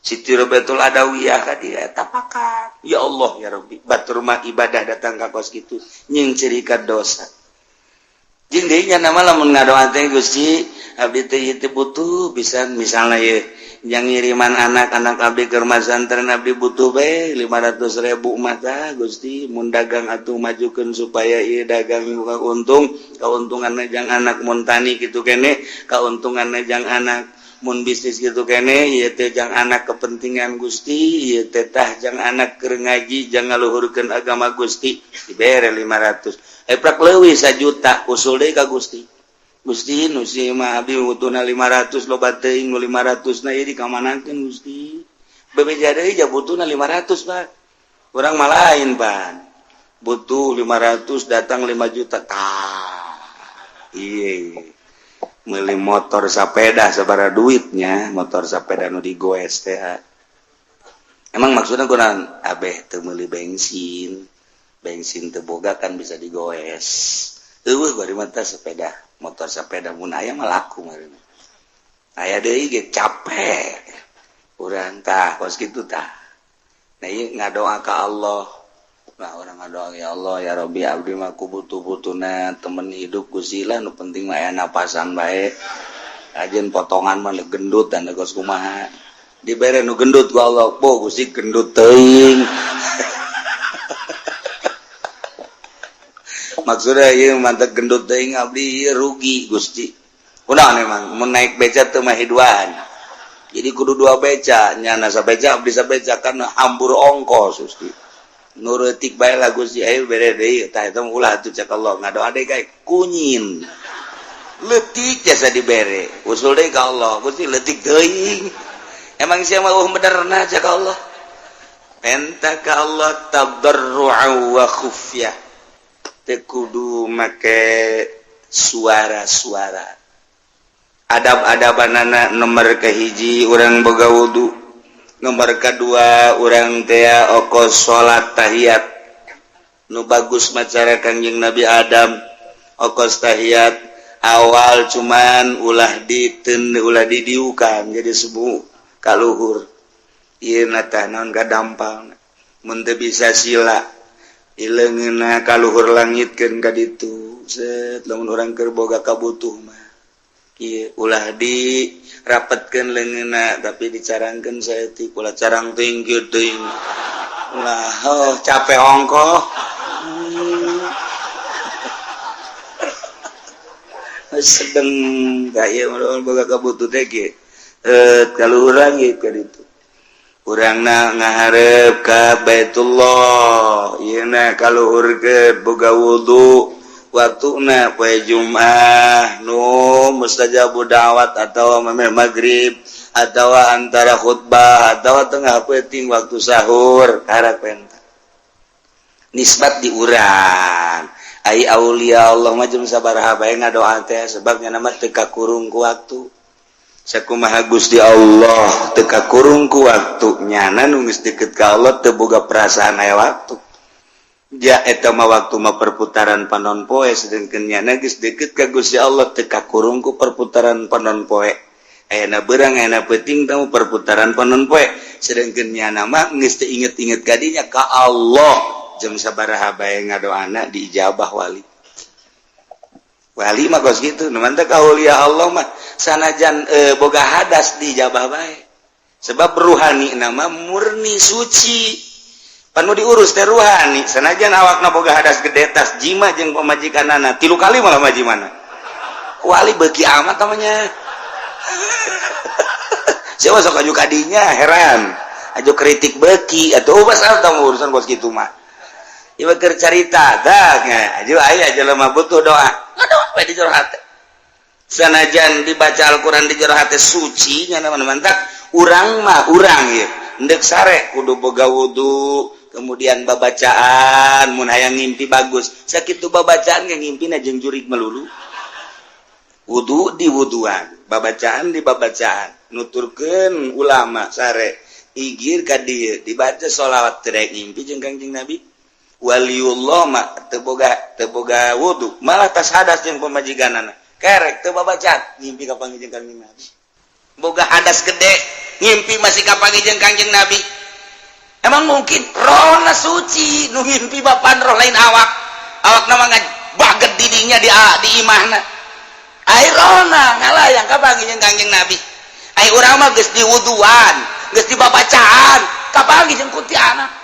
Siti Robiatul Adawiyah ka dieu eta pakat. Ya Allah ya Rabbi, batur mah ibadah datang ka kos kitu nying cirikan dosa. Jeung deui nya nama lamun ngadoa teh, "Gusti, abdi teh ieu teh butuh bisa," misalnya ye yang ngiriman anak-anak abdi ke rumah santren, "Abdi butuh be 500 ribu mata, Gusti. Mun dagang atuh majukeun supaya ieu dagang buka untung, keuntungan jang anak. Mun tani kitu kene, keuntungan jang anak. Mun bisnis gitu kene, ieu teh jang anak kepentingan, Gusti. Ieu teh tah jang anak keur ngaji, jang ngaluhurkeun agama, Gusti." Dibere 500, eh prak leuwih 1 juta, usul deui ka Gusti. "Gusti, nu si mah abdi butuhna 500, loba teuing nu 500 na, ieu dikamanakeun, Gusti?" Bebeja deui, ja butuhna 500, Pak. Urang mah lain pan. Butuh 500 datang 5 juta. Tah. Iya. Meuli motor sepeda sabaraha duitnya, motor sepeda nu digoes teh. Emang maksudnya kunaon? Abeh teu meuli bensin. Bensin teu boga kan bisa digoes. Eueuh bari mah sepeda, motor sepeda mun aya mah laku meureun. Aya deui ge capek. Urang tah kos kitu tah. Nah, ieu ngadoa ka Allah. Lah orang ngadoa ya Allah ya Rabbi abdi mah ku butuh-butuhna temen hidup Gusti lah, nu penting mah aya napasan bae. Ajeun potongan mah gendut dan geus kumaha. Dibere nu gendut ku Allah, bo Gusti gendut teuing. Maksudnya ieu mantep gendut teuing abdi rugi Gusti. Kunaon emang mun naik beca teu mah hiduan. Jadi kudu dua beca, nyana sabeca abdi sabeca kan hambur ongkos Gusti. Nurutik bae lah Gusti ayo bere deui tah eta ulah atuh cek Allah ngadoa deui kae kunyin. Leutik jasa dibere, usul deui ka Allah, Gusti leutik teuing. Emang sia mah eueuh benerna cek Allah. Penta ka Allah tadarru'a wa khufyah. Teu kudu make suara-suara. Adab-adabanana nomor kahiji urang boga wudu. Nomor kedua urang tea okos salat tahiyat nu bagus macara Kangjeng Nabi Adam okos tahiyat awal cuman ulah diten ulah didiukan jadi sebu kaluhur ieu na tah naon kadampal mun teu bisa sila ileungeunna kaluhur langitkeun ka ditu set lamun urang keur boga kabutuh mah ieu ulah di rapatkan leungeunna tapi dicarangkeun saeutik ulah carang teuing kieu teuing ulah oh capek ongkoh sedeng ka ieu boga kabutuh teh kieu kaluhur langit ka ditu urangna ngahareup ka Baitullah ieu na kaluhurkeun boga wudu waktuna poe Jumat nu mustajabu da'wat atau memeh maghrib atau antara khutbah atau tengah peuting waktu sahur karak penta nisbat di urang ai aulia Allah mah jeung sabaraha bae ngadoa teh sebabnya nama teu kakurung ku waktu sakumaha Gusti Allah teu kakurung ku waktu nyana nu geus deket ka Allah teu boga perasaan aya waktu ja eta mah waktu mah perputaran panon poe sedengkeun nyana geus deket ka Gusti Allah teu kakurung ku perputaran panon poe ayeuna beurang ayeuna peuting tamu perputaran panon poe sedengkeun nyana mah geus teu inget-inget ka dinya ka Allah jeung sabaraha bae ngadoana diijabah wali wali mah kos kitu nu mantep ka aulia Allah mah sanajan boga hadas diijabah bae sebab ruhani nama murni suci panu diurus teh ruhani sanajan awakna boga hadas gede tas jima jeung pamajikanana 3 kali malah majimana wali beuki amat namanya siapa sok aju kadinya heran aju kritik beuki atuh pasal tamu urusan kos kitu mah ieu keur carita tah aju aya jelema butuh doa ngadoa we di jero hate sanajan dibaca Al-Qur'an di jero hate suci nya mantak urang mah urang ieu endek sare kudu boga wudu kemudian babacaan mun hayang ngimpi bagus sakitu babacaan ge ngimpina jeung jurig melulu wudu di wuduan babacaan di babacaan nuturkeun ulama sare igir ka dieu dibaca sholawat teu daek ngimpi jeung Kangjeng Nabi waliullah mah teu boga wudu malah tas hadas jeung pamajikanana kerek teu babacaan ngimpi ka panggih jeung Kangjeng Nabi boga hadas gede ngimpi masih kapanggih jeung Kangjeng Nabi emang mungkin rohna suci nu ngimpi bapan roh lain awak awak nama baget didinya di imahna ai rohna ngalayang kapanggih jeung Kangjeng Nabi ai urang mah geus diwuduan geus dibabacaan kapanggih jeung kuntianak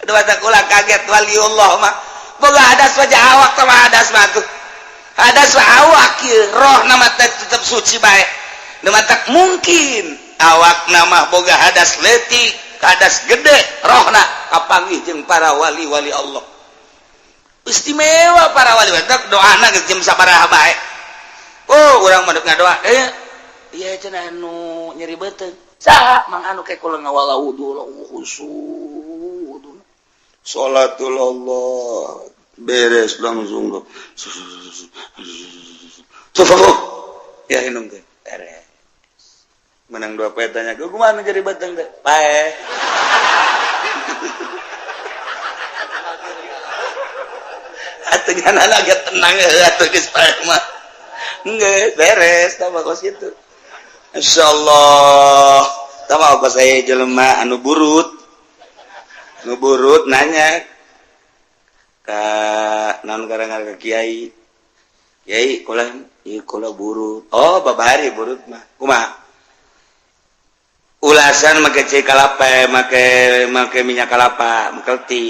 aduh kula kaget waliullah mah boga hadas wajah awak sama hadas mah tuh hadas awak ieu roh nama tetep suci bae nu matak mungkin awak nama boga hadas leutik hadas gede rohna kapanggih jeung para wali-wali Allah istimewa para wali matak doana geus jeung sabaraha bae oh urang mah ngadoa ieu cenah anu nyeri beuteung saha mang anu ke kula ngawala wudu khusyuk salatul Allah beres langsung ya minum teh beres menang 2 petanya gue gimana jadi batang teh pae atuh ngan agak tenang atuh geus pae mah geus beres tah kos kitu insyaallah. Tahu apa saya jelema anu burut, nu burut nanya ka naon gara-gara ke kiai. Kiai, kula ieu, kula burut. Oh, babari burut mah. Kumaha? Ulasan make cai kalapa, make make minyak kalapa, mengkelti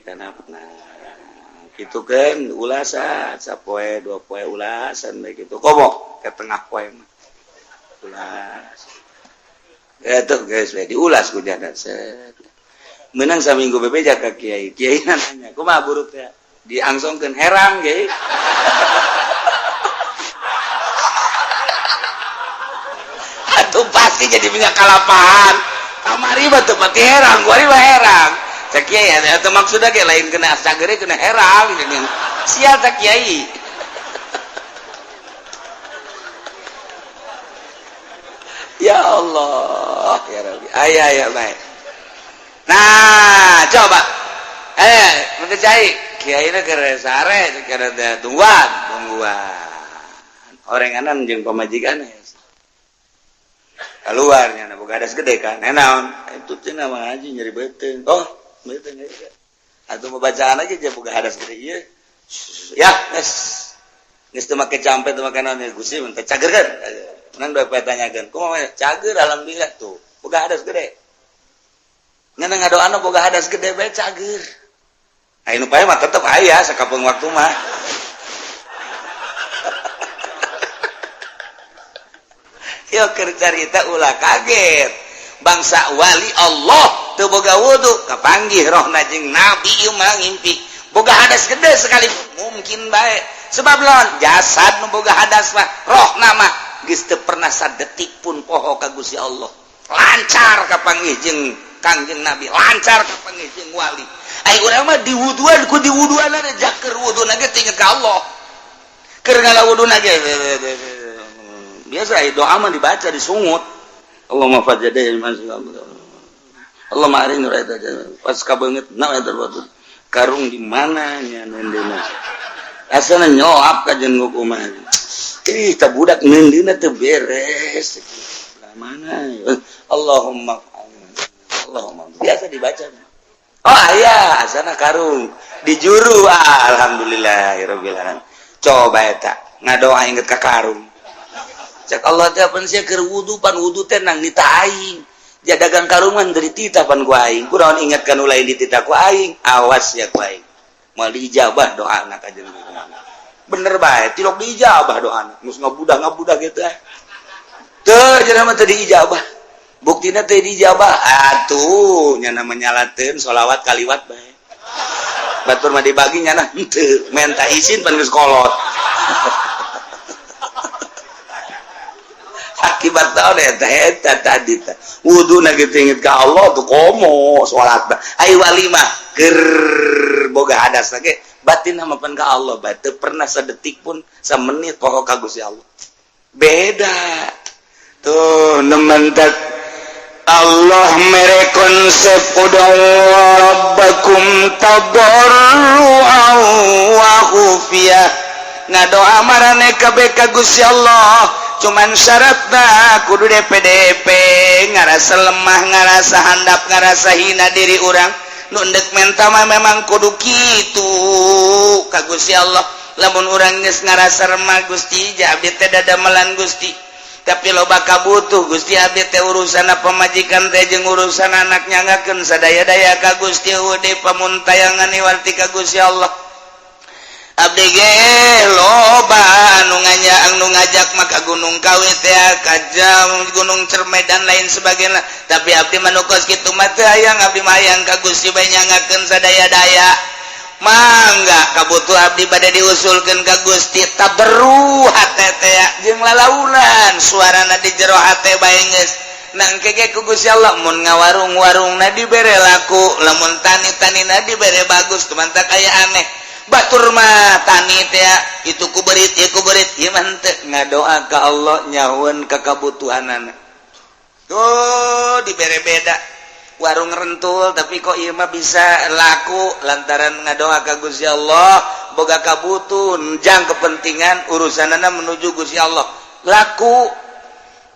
tanah. Nah, gitu kan ulasan sapoe dua poe ulasan baik gitu. Komo ke tengah poe mah. Ulas. Ya tuh guys, diulas ku janda set. Menang saminggu bebeja ka kiai. Kiai nanya, "Kumaha burut ya?" Diangsongkeun herang, kiai. Atuh pasti jadi minyak kalapaan. Kamari mah teu pati herang, kuari mah herang. Cek kiai atuh maksudna ge lain kena sagere, kena herang. Sial tak kiai. Ya Allah, ya Rabbi. Ayah, ya baik. Nah, coba. Maka cai, kiai na keur sare, keur tungguan, tungguan. Orenganan jeung pamajikan keluarnya, nah, boga hadas gede kan. Naon? Itu cenah mah haji nyeri beuteung. Oh, beuteung atuh mau bacaan aja dia boga hadas gede ieu. Ya, geus. Geus teu make campe, teu make naon Gusti mun teh cager kan. Menang dua tanyakeun. Kumaha cager, alhamdulillah tuh. Boga hadas gede. Ngan ngadoana boga hadas gede bae cager. Aya nu pae mah tetep aya sakapeung waktu mah. Yo keur carita ulah kaget. Bangsa wali Allah teu boga wudu kapanggih rohna jeung nabi ieu mah ngimpi. Boga hadas gede sekali mungkin bae. Sebab lawan jasad nu boga hadas mah rohna mah geus teu pernah sadetik pun poho ka Gusti Allah. Lancar kapanggih jeung Kangjeng Nabi, lancar kapanggih jeung wali. Ai urang mah diwuduan ku diwuduan jaker wuduna ge inget ka Allah. Keur ngala wuduna ge biasa doa mah dibaca disungut. Allahumma fajadai Allahumma arini pas kabeungeut na eta karung di mana nya neundeuna. Asana nyoap ka jeung kumaha. Ih, ta budak neundeuna teu beres. Mana? Allahumma Allahumma biasa dibaca. Oh aya asana karung dijuru, alhamdulillahirabbil alamin. Coba eta ngadoa inget ka karung. Cek Allah teh pan sia keur wudu, pan wudu teh nang nita aing. Dia dagang karungan dari tita pan ku aing. Kunaon ingat kan lain di tita ku aing. Awas ya ku aing. Moal diijabah doana ka jeung. Bener bae, tilok diijabah doana. Geus ngabudah-ngabudah gitu eh. Teu cenah mah teu diijabah. Buktina teu diijabah. Atuh nya menyalateun sholawat kaliwat bae. Batur mah dibagi nya henteu, menta izin pan geus kolot. Akibat naon eta eta tadi teh wuduna kitu inget ka Allah tuh komo salat ai wali mah keur boga hadas ge batin mah pan ka Allah bae teu pernah sedetik pun samenit poho ka Gusti Allah. Beda tuh nementak Allah mere konsep ud'u rabbakum tadarruan wa khufiyah. Ngadoa marane kabeh ka Gusti Allah cuman syaratna kudu DPDP ngarasa lemah, ngarasa handap, ngarasa hina diri urang. Nu endek menta mah memang kudu kitu ka Gusti Allah. Lamun urang geus ngarasa remah, Gusti ja abdi teh dadamelan Gusti, tapi loba kabutuh Gusti, abdi teh urusan pamajikan teh jeung urusan anak nyangakeun sadaya-daya ka Gusti, eueuh pamuntayangan iwarti ka Gusti Allah. Abdi ge loba anu nganya anu ngajak maka Gunung Kawi teh ka jam Gunung Cerme dan lain sebagainya, tapi abdi mah nu kos kitu mah teu hayang, abdi mah hayang ka Gusti bae nyangakeun sadaya-daya. Mangga kabutuh abdi bade diusulkeun ka Gusti, taberu hate teh jeung lalaunan suarana di jero hate bae geus nangke ge ku Gusti Allah. Mun ngawarung-warungna dibere laku, lamun tani-tanina dibere bagus, teman tak aya aneh. Batur mah tani teh itu ku berit ieu ku berit ieu mah henteu ngadoa ka Allah nyahueun ka kabutuhanana. Tuh dibere beda warung rentul tapi kok ieu mah bisa laku lantaran ngadoa ka Gusti Allah, boga kabutuh jang kepentingan urusanana menuju Gusti Allah laku.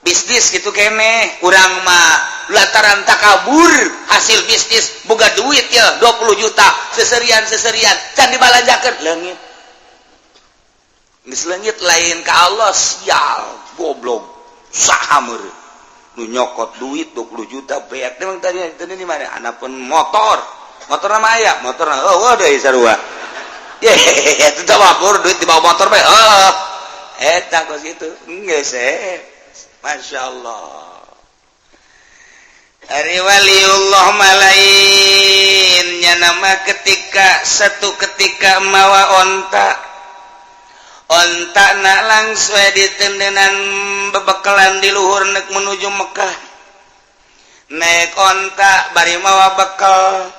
Bisnis gitu kene urang mah lantaran takabur, hasil bisnis boga duit ya 20 juta, seserian seserian can dibalanjakeun, leungit. Geus leungit lain ka Allah. Sial, goblok, saha meureun nu nyokot duit 20 juta beak? Emang tadi tadi di mana anak pun motor, motor nama aya motor. Oh, deui sarua. Ye, itu mabur duit di bawah motor bae. Oh, eta kos kitu. Geus eh. Masya Allah. Ari waliullah malainnya nama ketika satu ketika mawa onta, onta nak langsung ditendenan bebekalan di luhur nek menuju Mekah, naik onta bari mawa bekal.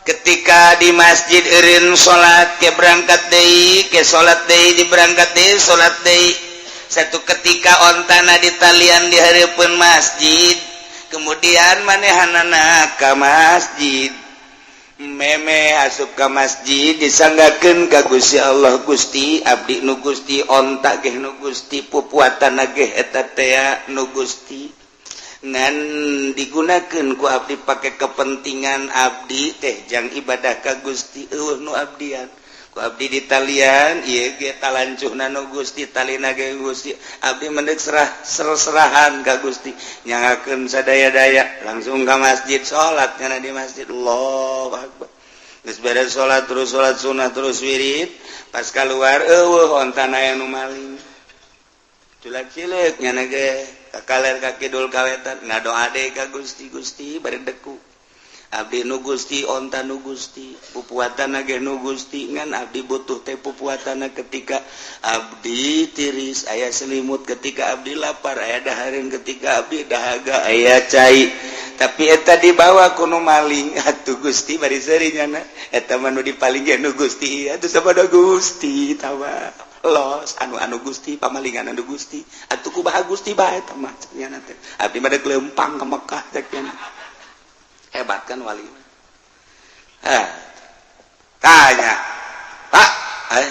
Ketika di masjid eureun salat, ke berangkat deui, ke salat deui, di berangkat deui, salat deui. Satu ketika ontana ditalian di hareupeun masjid, kemudian manehanana ka masjid, meme asup ka masjid, disanggakeun ka Gusti Allah, "Gusti, abdi nu Gusti, onta ge nu Gusti, pupuatan ge eta tea nu Gusti, ngan digunakan ku abdi pakai kepentingan abdi teh jang ibadah ka Gusti. Eueuh nu abdian ku abdi ditalian ieu ge talancuhna nu Gusti, talina ge Gusti. Abdi mendek serah serahan ka Gusti, nyangakeun sadaya-daya." Langsung ka masjid, salat nyana di masjid, Allahu akbar. Geus beres salat, terus salat sunnah, terus wirid. Pas keluar, eueuh ontana nu maling. Culak cileuk nyana ge ka kaler, ka kidul, ka wetan, ngadoa deui ka Gusti. "Gusti, bari deku, abdi nu Gusti, onta nu Gusti, pupuatan ge nu Gusti, ngan abdi butuh teh pupuatan ketika abdi tiris aya selimut, ketika abdi lapar aya dahareun, ketika abdi dahaga aya cai, tapi eta dibawa ku nu maling. Atuh Gusti, bari seuri nyana, eta mah nu dipaling ge nu Gusti. Atuh sabodo Gusti tawa los anu anu Gusti, pamalingan anu Gusti. Atuh kumaha Gusti bae eta mah?" Nyana teh, "Abdi mah dek leumpang ka Mekah," cek nyana. Hebat kan wali? Eh, tanya, "Pak, eh,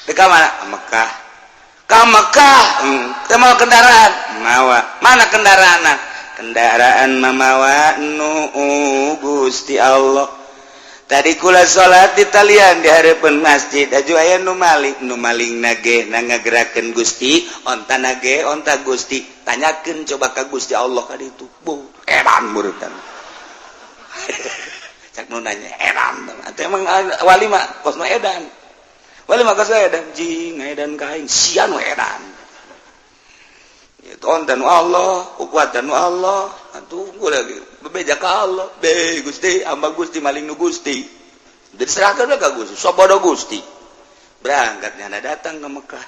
dek mana?" "Ke Mekah." "Ke Mekah? Teu mau kendaraan?" "Mawa." "Mana kendaraan?" "Kendaraan mamawa nu Gusti Allah. Tadi kula salat di talian di hareupeun masjid, aju aya nu maling. Nu maling nage na ngagerakeun Gusti, onta nage onta Gusti. Tanyakeun coba ka Gusti Allah ka ditu." Bu, edan murutan. Cak nu nanya edan. Atuh emang wali mah kos nu edan. Wali mah kos edan, jing edan ka aing, sia nu edan. Itu onta nu Allah, kuatan nu Allah. Atuh gua lagi bebeja ka Allah. "Be Gusti, hamba Gusti, maling nu Gusti." Diserahkan ka Gusti, sabodo Gusti. Berangkatnya datang ke Mekah.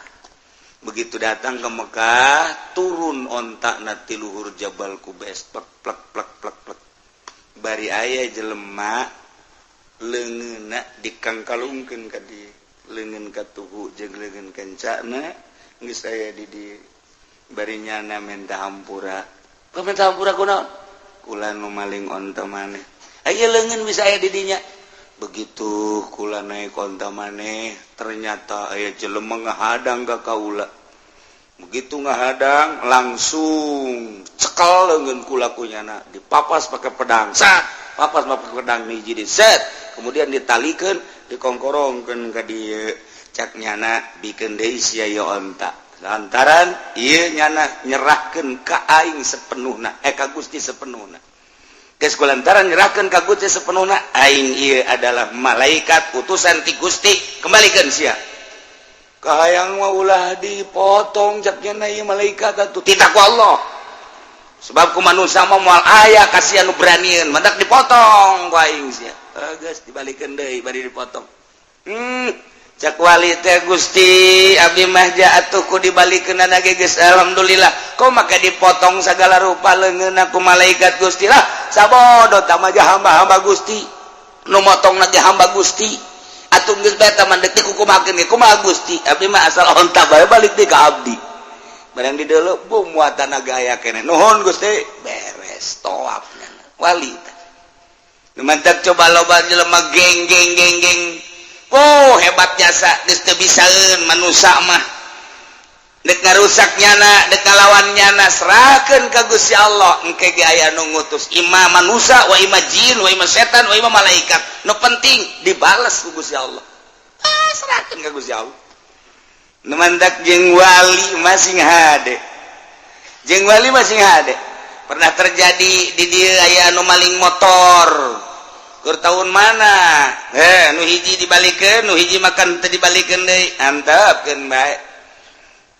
Begitu datang ke Mekah, turun onta na ti luhur Jabal Kubes, plek plek plek plek plek. Bari aya jelema leungeunna dikangkalungkeun ka di leungeun katuhu jeung leungeun kencana geus aya di di. Bari nyana minta hampura. "Kau minta hampura kunaon?" "Kula nu maling onta maneh. Aya leungeun bisa aya di dinya. Begitu kula naik onta maneh, ternyata aya jelema ngahadang ka kaula. Begitu ngahadang, langsung cekel leungeun kula ku nyana, dipapas pakai pedang, sat, papas pakai pedang hiji di set, kemudian ditalikan, dikongkorongkeun ka dieu. Cak nyana, bikeun deui sia ieu onta, lantaran ieu nyana nyerahkeun ka aing sepenuhna, eh, ka Gusti sepenuhna. Geus kulantaran nyerahkeun ka Gusti sepenuhna, aing ieu adalah malaikat utusan ti Gusti, kembalikan sia." "Kahayang mah ulah dipotong," cak nyana, "ieu malaikat atuh titah ku Allah, sebab ku manusia mah moal aya kasihan nu beranieun, mantak dipotong ku aing sia." Eh, geus dibalikeun deui bari dipotong. Cak wali teh, "Gusti, abdi mah atuh ku dibalikeun ge geus alhamdulillah, kok make dipotong segala rupa leungeun ku malaikat Gusti lah? Sabodo tah mah hamba-hamba Gusti, nu motong ge hamba Gusti. Atuh geus bae tah mah, deuk dikukumakeun ge kumaha Gusti? Abdi mah asal onta bae balik deui ka abdi." Barang di deuleu, bu, muatan aya keneh. "Nuhun, Gusti." Beres tawafnya wali teh. Mantap. Coba loba jelema geng geng geng geng, oh, hebat jasa, geus teu bisaeun manusia mah. Dek ngarusak nyana, dek ngalawan nyana, serahkeun ka Gusti Allah. Engke ge aya nu ngutus, ima manusia wa ima jin wa ima setan wa ima malaikat. Nu penting dibales ku Gusti Allah. Ah, serahkeun ka Gusti Allah. Nu mandak jeung wali masing hade, jeung wali masing hade. Pernah terjadi di dieu aya anu maling motor. Keur tahun mana? Eh, nu hiji dibalikeun, nu hiji makan teu dibalikeun deui. Antepkeun bae.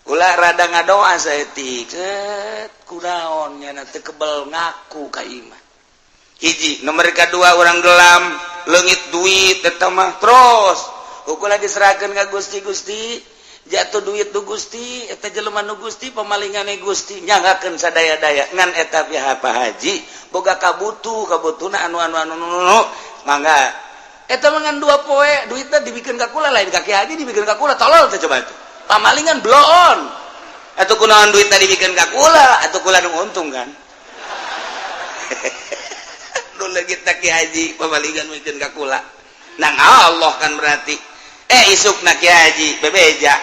Ulah rada ngadoa saeutik. Cet, kunaon nyana teu kebel ngaku ka imah. Hiji, nomor kedua orang gelam, leungit duit eta mah terus. Ukur lagi diserahkeun ka Gusti. Gusti, jatuh duit nu Gusti, eta jelema nu Gusti, pemalingane Gusti, nyanggakeun sadaya-daya. Ngan eta pihak Pak Haji boga kabutuh, kabutuhna anu anu anu anu, anu. Mangga. Eta mah ngan 2 poe, duitna dibikeun ka kula, lain ka Ki Haji, dibikeun ka kula, tolol teh coba itu. Pamalingan bloon. Atau kunaon duit tadi bikin ka kula, atau kula nu untung kan. Nu leungit Ki Haji pamalingan bikin ka kula. Nang Allah kan berarti. Eh, isukna Ki Haji bebeja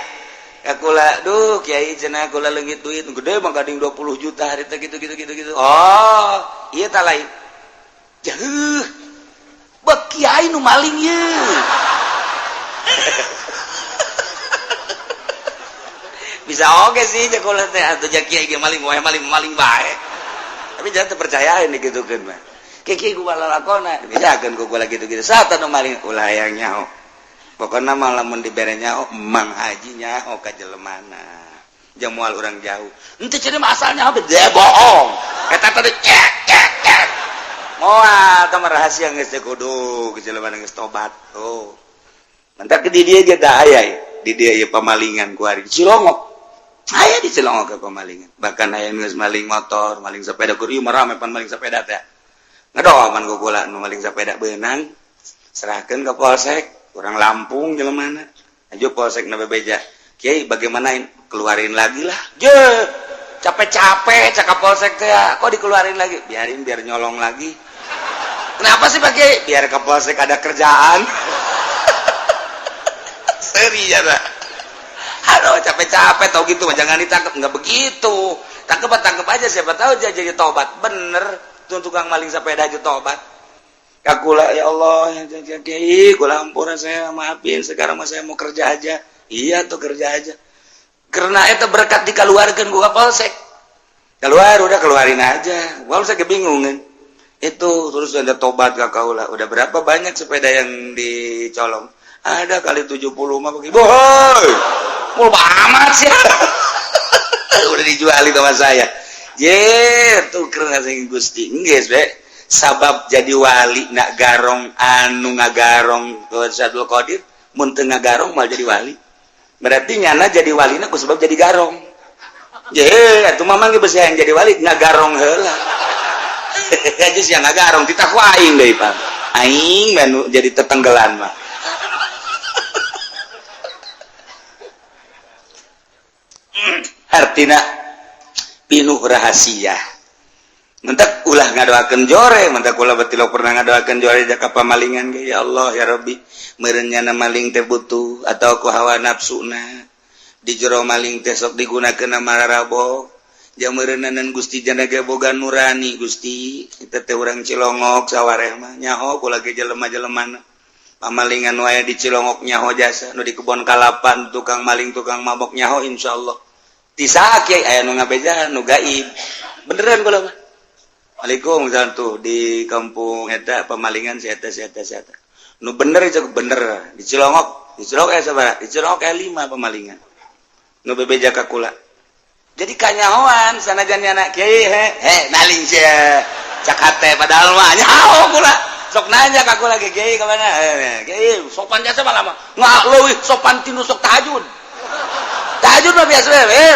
ka kula, duh Kiai cenah kula leungit duit gede mah gading 20 juta hari teh gitu gitu gitu gitu. Oh, ieu tah lain. Jauh. Bek kiai nu maling ye. Bisa oke sih kula teh atuh ja kiai ge maling wae, maling maling bae. Tapi jangan terpercayain digitukeun mah. Kieu ku lalakona dibejakeun ku kula gitu-gitu. Saat anu maling ulah hayang nyaho. Pokokna mah lamun dibere nyaho Mang Haji nyaho ka jelemana. Jeung moal urang jauh. Henteu cenah mah asalnya habis dia bohong. Eta tadi cek cek cek. Moal tah mah rahasia geus teh kudu jelemana geus tobat. Oh. Mantak di dieu ge da aya di dieu ieu pamalingan ku ari Cilongok. Aya di Cilongok ke pemalingan. Bahkan aya geus maling motor, maling sepeda, kur ieu mah rame pan maling sepeda teh. Ngadoaman ku kula nu maling sepeda beunang, serahkeun ke polsek, urang Lampung jelemana. Aju polsek na bebeja. Kiai bagaimana keluarin lagi lah. Je, capek-capek cakap polsek teh, kok dikeluarin lagi? Biarin biar nyolong lagi. Kenapa sih Pak Kiai? Biar ke polsek ada kerjaan. Seri ya. Aduh, capek-capek tau gitu mah jangan ditangkap, nggak begitu. Tangkep tangkep aja, siapa tahu dia jadi tobat. Bener, tuh tukang maling sepeda aja tobat. Kakula ya Allah, ya kiai, kula ampura saya maafin, sekarang mah saya mau kerja aja. Iya tuh kerja aja. Karena itu berkat dikeluarkan gua polsek. Keluar udah keluarin aja. Polsek kebingungan. Itu terus ada tobat ka kaula. Udah berapa banyak sepeda yang dicolong? Ada kali 70 mah begitu. Boy. Mau amat sih. Udah dijualin sama saya. Ye, tuh karena sing Gusti. Geus be. Sabab jadi wali nak garong anu ngagarong ke Syekh Abdul Qadir, mun teu ngagarong mal jadi wali. Berarti nyana jadi walina ku sebab jadi garong. Ye, atuh mamang ge besi yang jadi wali ngagarong heula. Aja sih ngagarong titah ku aing deui, Pak. Aing mah jadi tetenggelan mah. Artina pinuh rahasia. Mentak ulah ngadoakeun jore, mentak ulah batilok pernah ngadoakeun jore jaka pamalingan ge ya Allah ya Rabbi, meureun nyana maling teh butuh atau ku hawa nafsuna. Di jero maling teh sok digunakeun mararabo. Jang meureunnanan Gusti jana ge boga nurani Gusti, eta teh urang Cilongok sawareh mah nyaho kula ge jelema-jelemana. Pamalingan wae di Cilongok nyaho jasa, nu di kebon kalapan tukang maling tukang mabok nyaho insyaallah. Ti saha kiai aya nu ngabejaan nu gaib. Beneran kula mah. Waalaikumsalam tuh di kampung eta pemalingan si eta si eta si eta. Nu bener itu bener di Cilongok, di Cilongok aya sabaraha? Di Cilongok aya 5 pemalingan. Nu bebeja ka kula. Jadi kanyahoan sanajan nyana kiai he he maling sia. Cak hate padahal mah nyaho kula. Sok nanya ka kula ge kiai ka mana? Kiai sopan jasa mah lama. Nggak leuwih sopan tinu sok tahajud. Tahajud mah biasa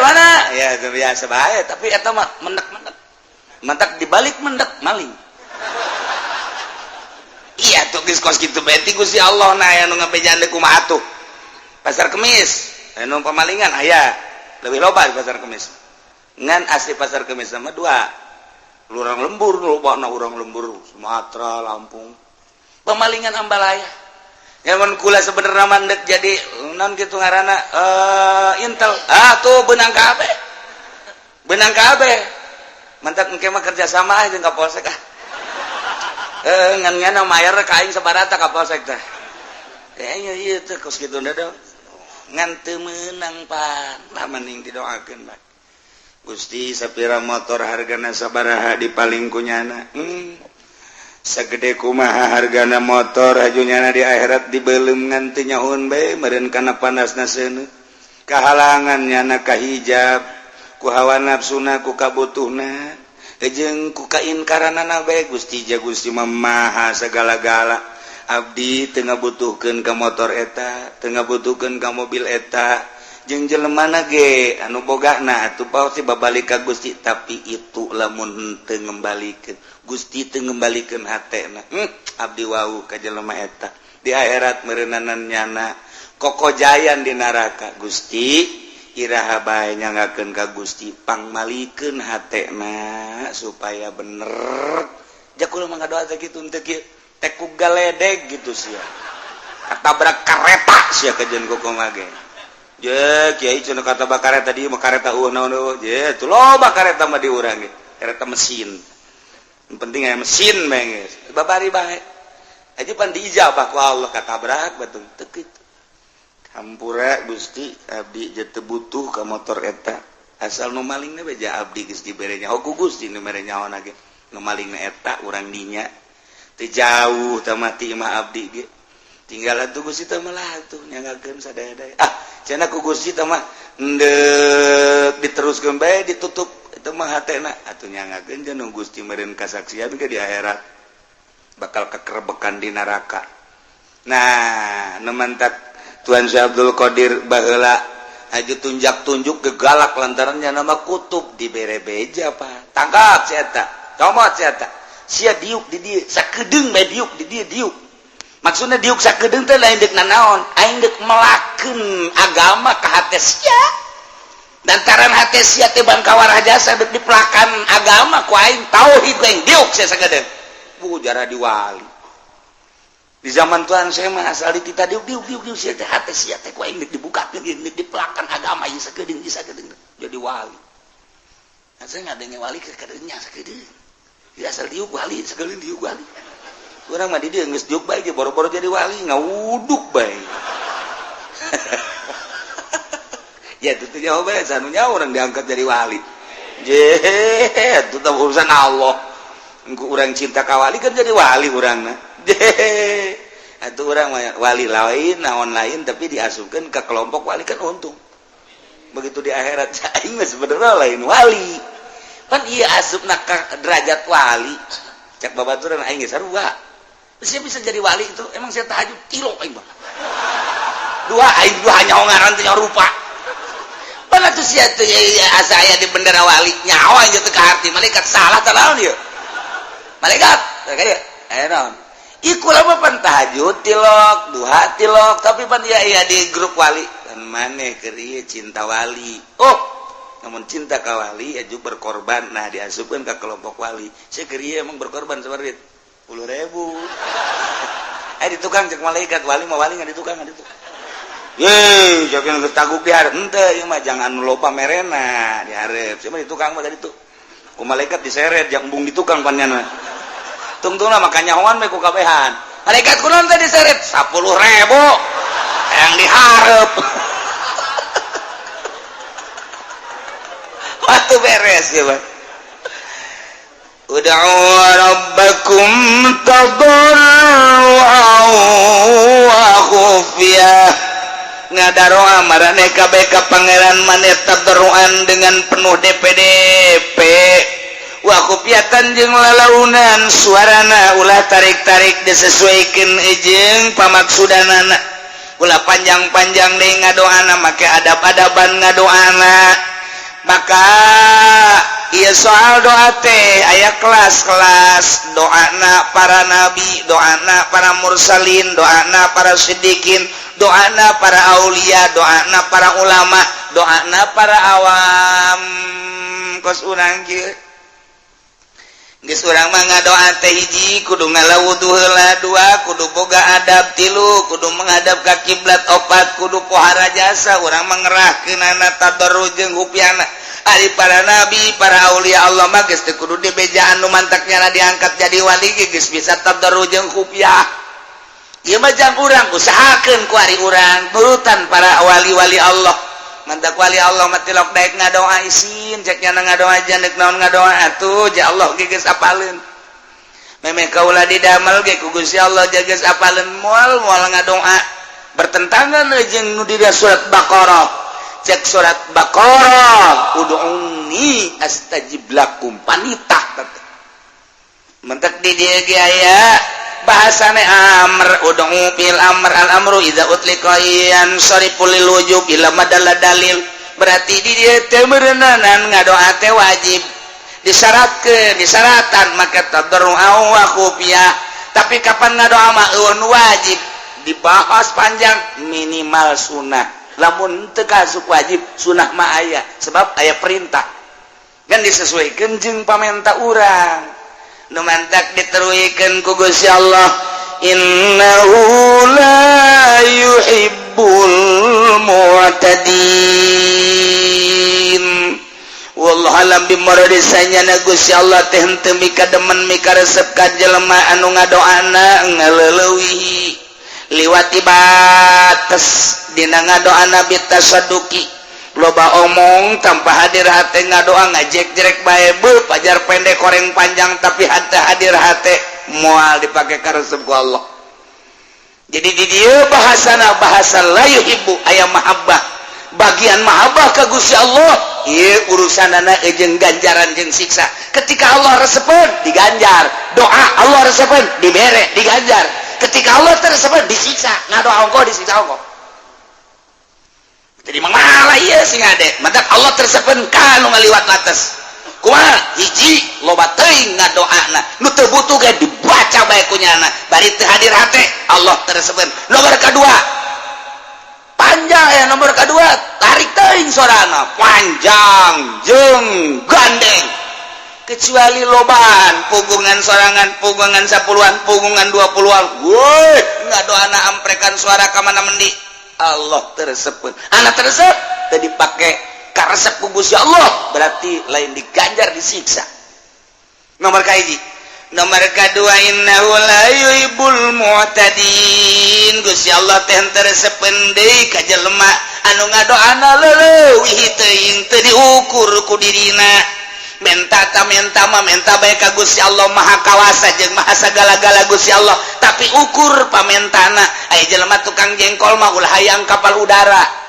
mana? Ya itu biasa bae, tapi eta mah mendak-mendak. Mentak dibalik mendak maling. Iya tuh geus kos kitu bae ti Gusti Allah na aya nu ngabejaan deui kumaha atuh. Pasar Kemis, anu pemalingan aya. Lebih loba di Pasar Kemis. Ngan asli Pasar Kemis sama dua. Urang lembur lobana, urang lembur Sumatera, Lampung. Pemalingan ambalaya. Nyaman kula sebenarnya mandek jadi non gitu ngaranna intel. Ah tuh benang kabeh. Benang kabeh. Mantap engke mah kerja sama aja jeung ka polsek ah. Ngan ngana mayar ka aing sabarata ka polsek teh. Eh ieu teh kos kitu da ngan teu meunang pan. Lah mending didoakeun bae. Gusti sapira motor hargana sabaraha dipaling ku nyana. Segede kumaha hargana motor hajunyana di akhirat dibelum ngan teu nyahoun bae meureun kana panasna seuneu. Kahalangan nyana kahijab ku hawa nafsuna ku kabutuhna jeung ku kainkaranana bae. Gusti ja Gusti mah maha segala-gala. Abdi teu ngabutuhkeun ka motor eta, teu ngabutuhkeun ka mobil eta, jeung jelemana ge anu bogana atuh pasti babalik ka Gusti. Tapi itu lamun teu ngembalikeun Gusti, teu ngembalikeun hatena, abdi wau ka jelema eta di akhirat meureunanan nyana kokojayan di neraka. Gusti, iraha bae nyanggakeun ka Gusti pangmalikeun hatena supaya bener. Ja kula mah ngadoa teh kitu teu kieu teh ku galedeg gitu sia katabrak kareta sia kajeun kumaha ge. Je kiai cenah kata kareta di mah kareta eueuh naon eueuh je tuh loba kareta mah di urang ge kareta mesin. Yang penting aya mesin bae geus babari bae aja pan diijabah ku Allah katabrak batung teu kitu. Hampura Gusti, abdi je teu butuh ka motor eta asal nu malingna bae ja abdi geus dibere nyaho ku Gusti. Nu mere nyaho ge nu malingna eta urang dinya teu jauh teu mati mah abdi ge tinggal atuh Gusti teh mah atuh nyanggakeun sadaya-daya. Ah cenah ku Gusti teh mah endek diteruskeun bae ditutup itu mah hatena atuh nyanggakeun jeung Gusti meureun kasaksian ke di akhirat bakal kekerebekan di neraka. Nah nu mantak Tuan Syekh Abdul Qadir baheula aju tunjak-tunjuk gegalak lantarannya nama kutub dibere beja pak tangkap si eta comot si eta sia diuk di dieu sakedeung bae diuk di dieu diuk. Maksudnya diuk sakedeung teh lain deuk nanaon, aing deuk melakeun agama ka hate sia lantaran hate sia teh bangkawara jasa deuk dipelakan agama ku aing tauhid aing diuk sia sakedeung bu jara di wali di zaman Tuhan saya mah asal di kita diuk diuk diuk diuk sia teh hate sia teh ku aing deuk dibukakeun deuk dipelakan agama ieu sakedeung ieu sakedeung jadi wali. Nah, saya ngadenge wali ke kadeungnya sakedeung ya asal diuk wali sakedeung diuk wali. Urang mah di dieu geus diuk bae ge boro-boro jadi wali ngawuduk bae. Ya itu teh jawab bae sanunya urang diangkat jadi wali. Je itu teh urusan Allah. Engko urang cinta ka wali kan jadi wali urangna. Je atuh urang mah wali lain naon lain tapi diasupkeun ke kelompok wali kan untung. Begitu di akhirat aing mah sebenarnya lain wali. Pan ieu asupna ka derajat wali. Cek babaturan aing geus sarua. Saya bisa jadi wali itu emang saya tahajud kilo aing mah. Dua aing dua nyaho ngaran teh nyaho rupa. Pan atuh sia teh asa aya di bendera wali nyaho aing teh ka arti malaikat salah tah naon ieu. Malaikat kaya aya naon. Ieu kula mah pan tahajud tilok, duha tilok, tapi pan ieu aya di grup wali. Kan maneh keur ieu cinta wali. Oh, namun cinta ka wali aju berkorban nah diasupkeun ka kelompok wali. Saya keur ieu emang berkorban sabaraha 10.000. Eh di tukang cek malaikat wali mah wali nggak di tukang nggak di tukang. Ye, jangan taguk di hareup henteu ieu mah jangan loba merena di hareup. Sia mah di tukang mah tadi tuh. Ku malaikat diseret jang embung di tukang pannyana. Tungtungna maka nyahoan we ku kabehan. Malaikat kunaon teh diseret 10.000 yang di hareup. Waktu beres ya, Pak. Ud'u rabbakum tadarru'an wa khufyah. Ngadaroa marane kabeh ka pangeran maneh tadarruan dengan penuh DPDP wa khufyatan jeung lalaunan suarana ulah tarik-tarik disesuaikan jeung pamaksudanana ulah panjang-panjang deui ngadoana make adab-adaban ngadoana. Maka iya soal doa teh aya kelas-kelas doana para nabi, doana para mursalin, doana para siddiqin, doana para aulia, doana para ulama, doana para awam. Kos urang kieu Geus urang mah ngadoa teh, hiji, kudu ngala wudu heula, dua, kudu boga adab, tilu, kudu menghadap ka kiblat, opat, kudu pohara jasa. Urang mah ngerahkeunana tadarru jeung khufiahna. Ari para nabi, para aulia Allah mah geus teu kudu dibejaan, nu mantaknya diangkat jadi wali ge geus bisa tadarru jeung khufiah. Ieu mah jang urang usahakeun ku ari urang nurutan para wali-wali Allah. Mantak wali Allah mah tilok daek ngadoa isin, cek nya ngadoa jandek naon ngadoa atuh ja Allah ge geus apaleun. Memeh kaula didamel ge ku Gusti Allah ja geus apaleun, moal moal ngadoa bertentangan jeung nu di surat Baqarah. Cek surat Baqarah, "Ud'uni astajib lakum," panitah. Mentek di dieu ge aya bahasane amr, ud'u fil amr, al amru idza utliqa yansarifu lil wujub ila madalla dalil. Berarti di dieu teh meureunanan ngadoa teh wajib, disyaratkeun, disyaratan maka tadarru wa khufiyah. Tapi kapan ngadoa mah euweuh wajib, dibahas panjang, minimal sunnah. Lamun teu kasuk wajib, sunnah mah aya, sebab aya perintah kan disesuaikan jeung pamenta urang. Nu mantak diteruikeun ku Gusti Allah, innahu la yuhibbul mu'tadin. Wallahu alam bimuradi. Sanyana Gusti Allah teh henteu mika demen, mika resep ka jelema anu ngadoana ngaleulewihi, liwati bates dina ngadoana, bitasadduki, loba omong tanpa hadir hate, ngadoa ngajek-jerek bae, be pajar pendek koreng panjang, tapi hate hadir hate, moal dipake karesep ku Allah. Jadi di dieu bahasana bahasa la yuhibbu, aya mahabbah, bagian mahabbah ka Gusti Allah. Ieu urusanana jeung ganjaran jeung siksa. Ketika Allah resepeun, diganjar doa. Allah resepeun, dibere, diganjar. Ketika Allah teu resepeun, disiksa. Ngadoa ongkoh, disiksa ongkoh. Jadi malah ieu sing ade mantak Allah teu resepeun ka nu ngaliwat batas. Kumaha? Hiji, loba teuing ngadoana, nu teu butuh ge dibaca bae ku nyana, bari teu hadir hate, Allah teu resepeun. Nomor kedua panjang ya, nomor kedua tarik teuing sorana panjang jeung gandeng, kecuali lobaan pugungan sorangan, pugungan 10-an, pugungan 20-an, woi ngadoana amprekan suara ka mana mendi, Allah teu resepeun. Anak teu resep tadi dipakai karesep ku Gusti Allah, berarti lain diganjar, disiksa. Nomor kahiji. Nomor kedua, innahu la yuhibbul mu'tadin. Gusti Allah teh teu resepeun deui ka jelema anu ngadoana leuwih teuing, teu diukur ku dirina. Menta ta menta mah menta bae ka Gusti Allah, Maha Kawasa jeung Maha sagala-gala Gusti Allah, tapi ukur pamentana. Aya jelema tukang jengkol mah ulah hayang kapal udara.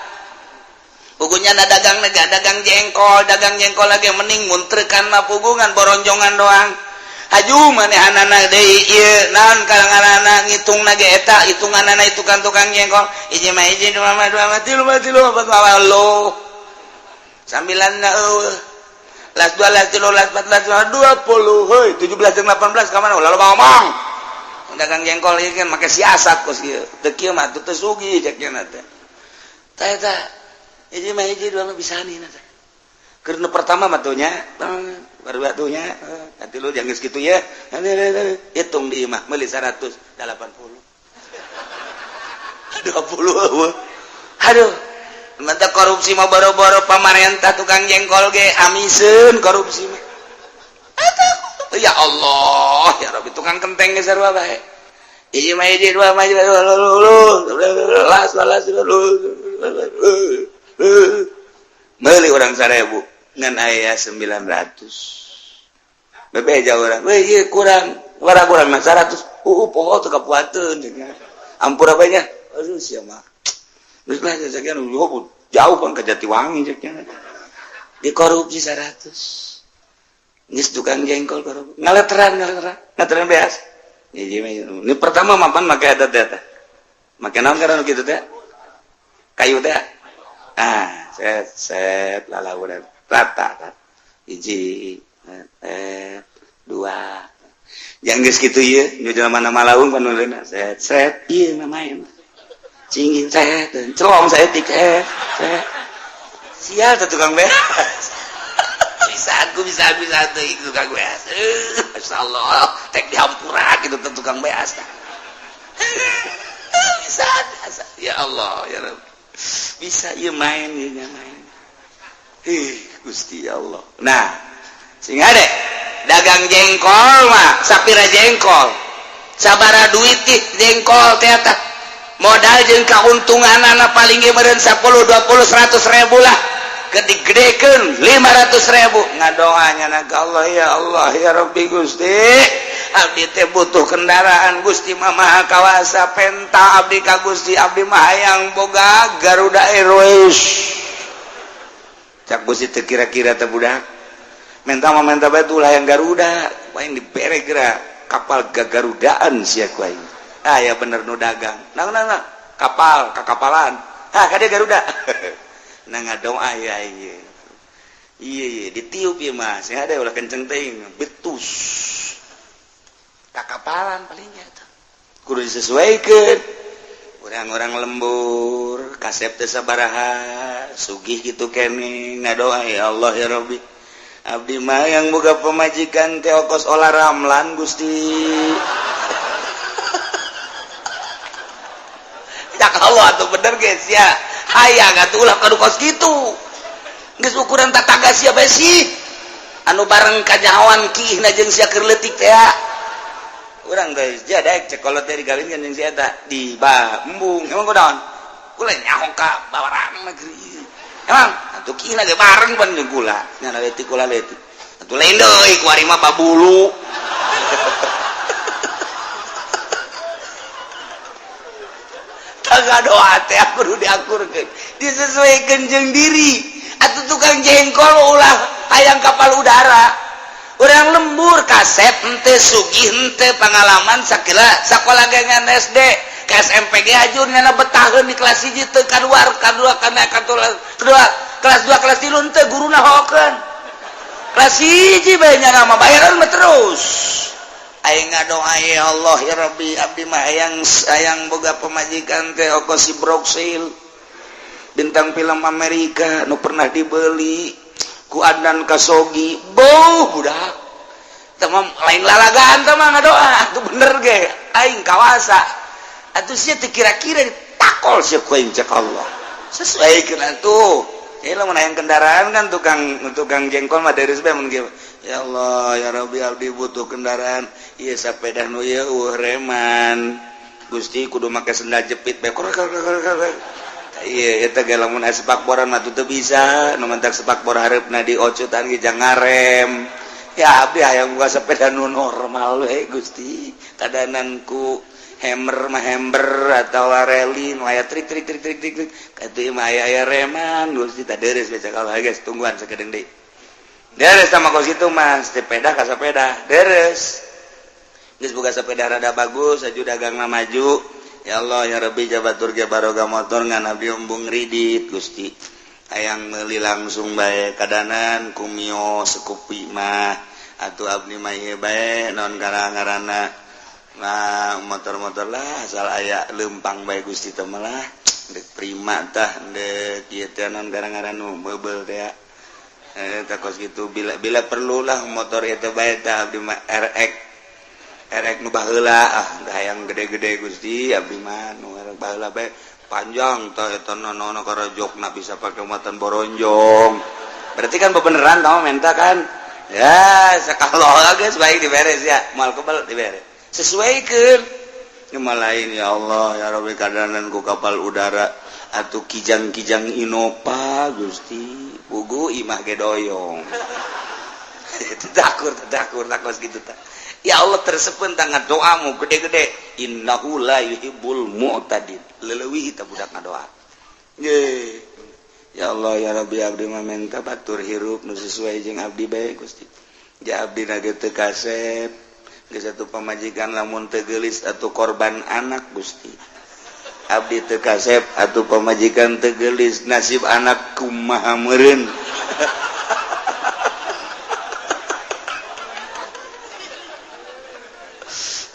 Pugunya na dagang nega dagang jengkol, dagang jengkol lagi mending muntrekan mah pugungan boronjongan doang. Haju manehanana deui ieu naon kalanganana ngitung ge eta hitunganana itu kan tukang jengkol, hiji mah hiji, dua mah dua mah, tilu mah tilu, empat mah lo sambilan na eueuh, las dua, las tilu, las empat, las lima, 20. Hei, 17 jeung 18 ka mana? Ulah loba ngomong. Dagang jengkol ieu kan make siasat kos kieu teu kieu mah teu sugih cek nya teh. Tah eta hiji mah hiji, dua mah bisa nih teh. Keur nu pertama mah tuh nya baru batunya nanti lu jangan segitu ya, hitung di imah meuli 180 20. Aduh, mantap. Korupsi mah boro-boro pamarentah, tukang jengkol ge amiseun korupsi mah. Ya Allah ya Rabbi, tukang kenteng ge sarua bae. Hiji mah hiji, dua mah las las, meuli urang 1000 ngan aya 900, bebeja urang, weh, ieu kurang warah, kurang mah 100. Poho teu kapuateun, ampura bae nya. Aduh, sia mah geus lah sekian, jauh bang ke Jatiwangi ceknya. Dikorupsi 100. Geus tukang jengkol korupsi, ngaleteran, ngaleteran, ngaleteran beas. Ini pertama mapan make eta teh, make naon karena kitu teh, kayu teh. Ah, set set lalaunan rata hiji, dua, yang geus kitu ieu nu jelema mana malaung panuleuna set set ieu namanya cingin set celong saeutik set set. Sial teh tukang beas. Bisa aku bisa bisa tuh tukang beas. Masya Allah, tek dihampura gitu tukang beas. Bisa, bisa. Ya Allah, ya Rabb. Bisa ieu main ieu main. Ih, Gusti Allah. Nah, sing deh dagang jengkol mah sapira jengkol. Sabara duit ih jengkol teh eta. Modal jeung kauntunganana paling ge meureun 10 20 100 ribu lah. Kedigedekeun 500 ribu ngadoanya na ka Allah, ya Allah ya Rabbi Gusti, abdi teh butuh kendaraan. Gusti mah Maha Kawasa, penta abdi ka Gusti, abdi mah hayang boga Garuda Airways. Cak Gusti teh, kira-kira teh budak menta mah menta bae ulah hayang Garuda, ku aing dibere geura kapal gagarudaan sia ku aing. Ah ya bener, nu dagang nah nah nah kapal kakapalan, ah kade Garuda. Nah, ngadoa ya, iya iya iya ditiup ya mas ya, ada ulah kenceng teuing betus kakapalan palingnya tuh kudu disesuaikan. Orang-orang lembur kasep teh sabaraha sugih gitu kene ngadoa, ya Allah ya Rabbi, abdi mah hayang boga pamajikan teh kos Olla Ramlan, Gusti. Ya Allah tuh bener guys ya, hayang atuh ulah kadu kos kitu, geus ukuran tatangga sia bae sih anu bareng kanyahoan kihna jeung sia keur leutik teh. Urang teh sia daek cek kolot teh digawinkeun jeung si eta di embung. Emang kunaon kula nyaho ka bawarang negeri, emang atuh kihna ge bareng pan jeung kula nya, leutik kula leutik atuh lain deui, kuari mah babulu. Tangga doa teh kudu diakurkeun, disesuaikan jeung diri. Atuh tukang jengkol ulah hayang kapal udara. Orang lembur kasep henteu sugih, henteu pengalaman, sakila sakola ge ngan SD ke SMP ge ajur nyana betaheun di kelas 1 teu kaluar, kadua kana kedua kelas 2 kelas 3 henteu, guruna hokeun kelas 1 bae nyana mah bayaran mah terus. Aing ngadoa, ya Allah ya Rabbi, abdi mah hayang hayang boga pamajikan teh oko si Broksil bintang film Amerika nu pernah dibeli ku Adnan Kasogi. Boh budak teh mah lain lalagaan teh mah, ngadoa atuh bener ge aing kawasa atuh sia teh kira-kira ditakol sia ku aing. Cek Allah sesuaikeun atuh. Ini lamun hayang kendaraan kan tukang tukang jengkol mah dari bae mun ya Allah ya Rabbi, abdi butuh kendaraan ieu sepeda nu ieu eueuh reman, Gusti, kudu make sendal jepit bae. Iya, eta ge lamun aya sepakboran mah teu bisa nu mentak sepakbor hareupna diocutan ge jang ngarem. Ya abdi hayang boga sepeda nu normal we, Gusti, kadanan ku hammer mah hammer atau rally nu aya trik trik trik trik trik trik katuh mah aya aya reman, Gusti. Tah deres baca kalau guys tungguan sakedeung deui deres sama kos itu mas sepeda ka sepeda deres geus boga sepeda rada bagus aju dagangna maju. Ya Allah ya Rabbi, jabatur ge baroga motor ngan abdi embung ridit, Gusti, hayang meuli langsung bae kadanan ku Mio Scoopy mah atuh abdi mah ieu bae naon ngaranna. Nah, motor-motor lah asal aya lempang bae, Gusti, teh lah dek Prima tah dek ieu teh naon ngaran nu meubel teh eh tah kos kitu. Bila bila perlu lah motor itu bae tah abdi mah RX RX nu baheula. Ah, hayang gede-gede, Gusti, abdi mah nu RX baheula bae panjang tah eta nono karajokna bisa pake muatan boronjong. Berarti kan bebeneran kamu minta kan ya kalau geus baik diberes ya moal kebel dibere sesuaikan lain. Ya Allah ya Rabbi, kadanan ku kapal udara atau kijang-kijang Innova, Gusti, pugu imah ge doyong takur takur takos gitu tak. Ya Allah tersepun tangan doamu gede-gede, innahu la yuhibbul mu'tadin leleuwih ta budak ngadoa. Ye ya Allah ya Rabbi, abdi mah menta batur hirup nu sesuai jeung abdi bae, Gusti. Ja abdi na ge teu kasep geus satu pamajikan lamun teu geulis atau korban anak. Gusti, abdi teu kasep atau pamajikan teu geulis, nasib anak kumaha meureun?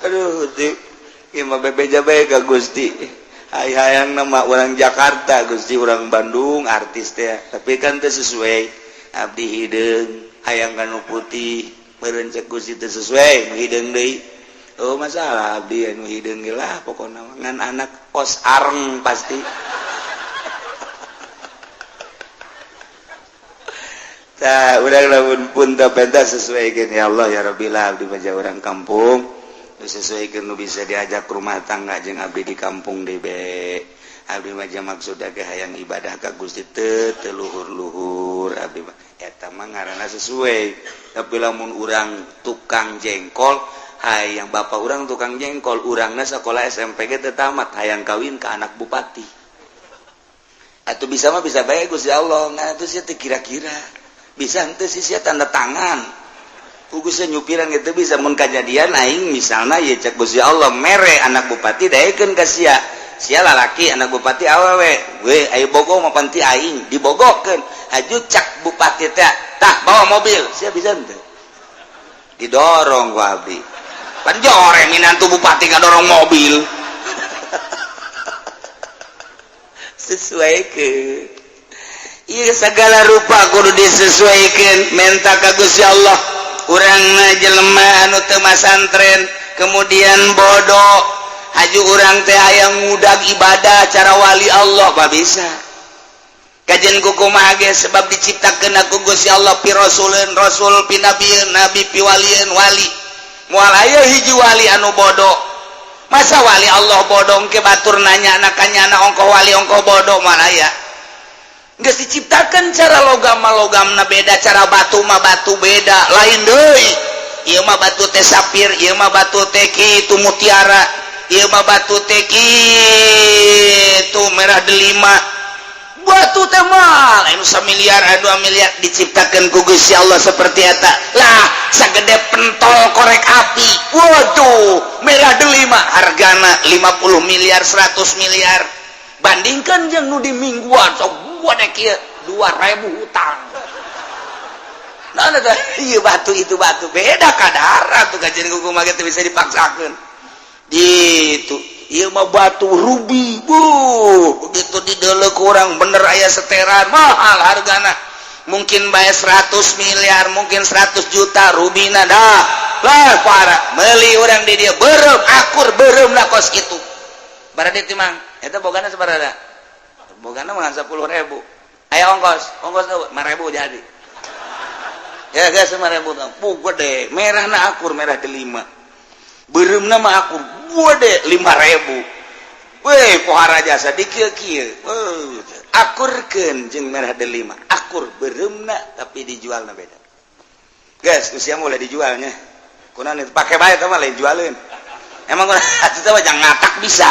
Aduh Gusti, ieu mah bebeja bae ka Gusti. Hay hayang nama orang Jakarta, Gusti, orang Bandung artis teh, tapi kan teu sesuai abdi hideung. Hayang ka nu putih, meureun cek Gusti teu sesuai, nu hideung deui. Oh, masalah abdi anu hideung ge lah pokona ngan anak kos areng pasti. Tah urang lamun pun teu penta sesuaikeun ya Allah ya Rabbi lah abdi mah urang kampung. Sesuaikeun nu bisa diajak rumah tangga jeung abdi di kampung deui be. Abdi mah maksud ge hayang ibadah ka Gusti teu teu luhur-luhur abdi mah. Eta mah ngaranna sesuai. Tapi lamun urang tukang jengkol, hayang bapak urang tukang jengkol, urangna sekolah SMP ge teu tamat, hayang kawin ka anak bupati. Atuh bisa mah bisa bae Gusti Allah, ngan atuh sia teu kira-kira. Bisa henteu sih sia tanda tangan. Ku Gusti nyupiran gitu bisa mun kajadian aing misalna ye cek Gusti Allah mere anak bupati daekeun ka sia. Sia lalaki anak bupati awewe. We aya bogo mah panti aing dibogokeun. Haju cak bupati teh tah bawa mobil, sia bisa henteu? Didorong ku abdi. Pan jore minantu bupati ngadorong mobil. Sesuaikeun. Ieu segala rupa kudu disesuaikan menta ka Gusti Allah. Urangna jelema anu teu masantren kemudian bodoh, haju urang teh hayang ngudag ibadah cara wali Allah mah bisa. Kajian kumaha ge sebab diciptakeun ku Gusti Allah pi rasuleun rasul pi nabieun nabi pi walieun wali. Moal aya hiji wali anu bodoh. Masa wali Allah bodoh ke batur nanya nakanyana ongkoh wali ongkoh bodoh moal aya. Geus diciptakan cara logam mah logamna beda, cara batu mah batu beda, lain deui. Ieu mah batu teh sapir, ieu mah batu teh kitu mutiara, ieu mah batu teh kitu merah delima. Batu teh mah lain samiliar, 2 miliar diciptakan ku Gusti Allah seperti eta. Lah, sagede pentol korek api. Waduh, merah delima hargana 50 miliar, 100 miliar. Bandingkan jeung nu di mingguan sok gua dek ieu 2000 hutang. Nah, nah, ieu batu itu batu beda kadar tuh kajian kumaha ge teu bisa dipaksakeun. Gitu. Ieu mah batu rubi. Buh, begitu dideuleu kurang bener aya seteran mahal hargana. Mungkin bae 100 miliar, mungkin 100 juta rubina dah. Lah para meuli urang di dieu beureum akur beureumna kos kitu. Baradi timang, eta bogana sabaraha? Bogana mah 10.000. Aya ongkos, ongkos 5.000 jadi. Ya guys, 5.000. Puh gede, merahna akur merah delima. Beureumna mah akur gede 5.000. Weh, pohara jasa di kieu-kieu. Akurkeun jeung merah delima. Akur beureumna tapi dijualna beda. Guys, usia mulai dijualnya. Kunaon itu pake bae teh mah lain jualeun. Emang atuh teh jangan ngatak bisa.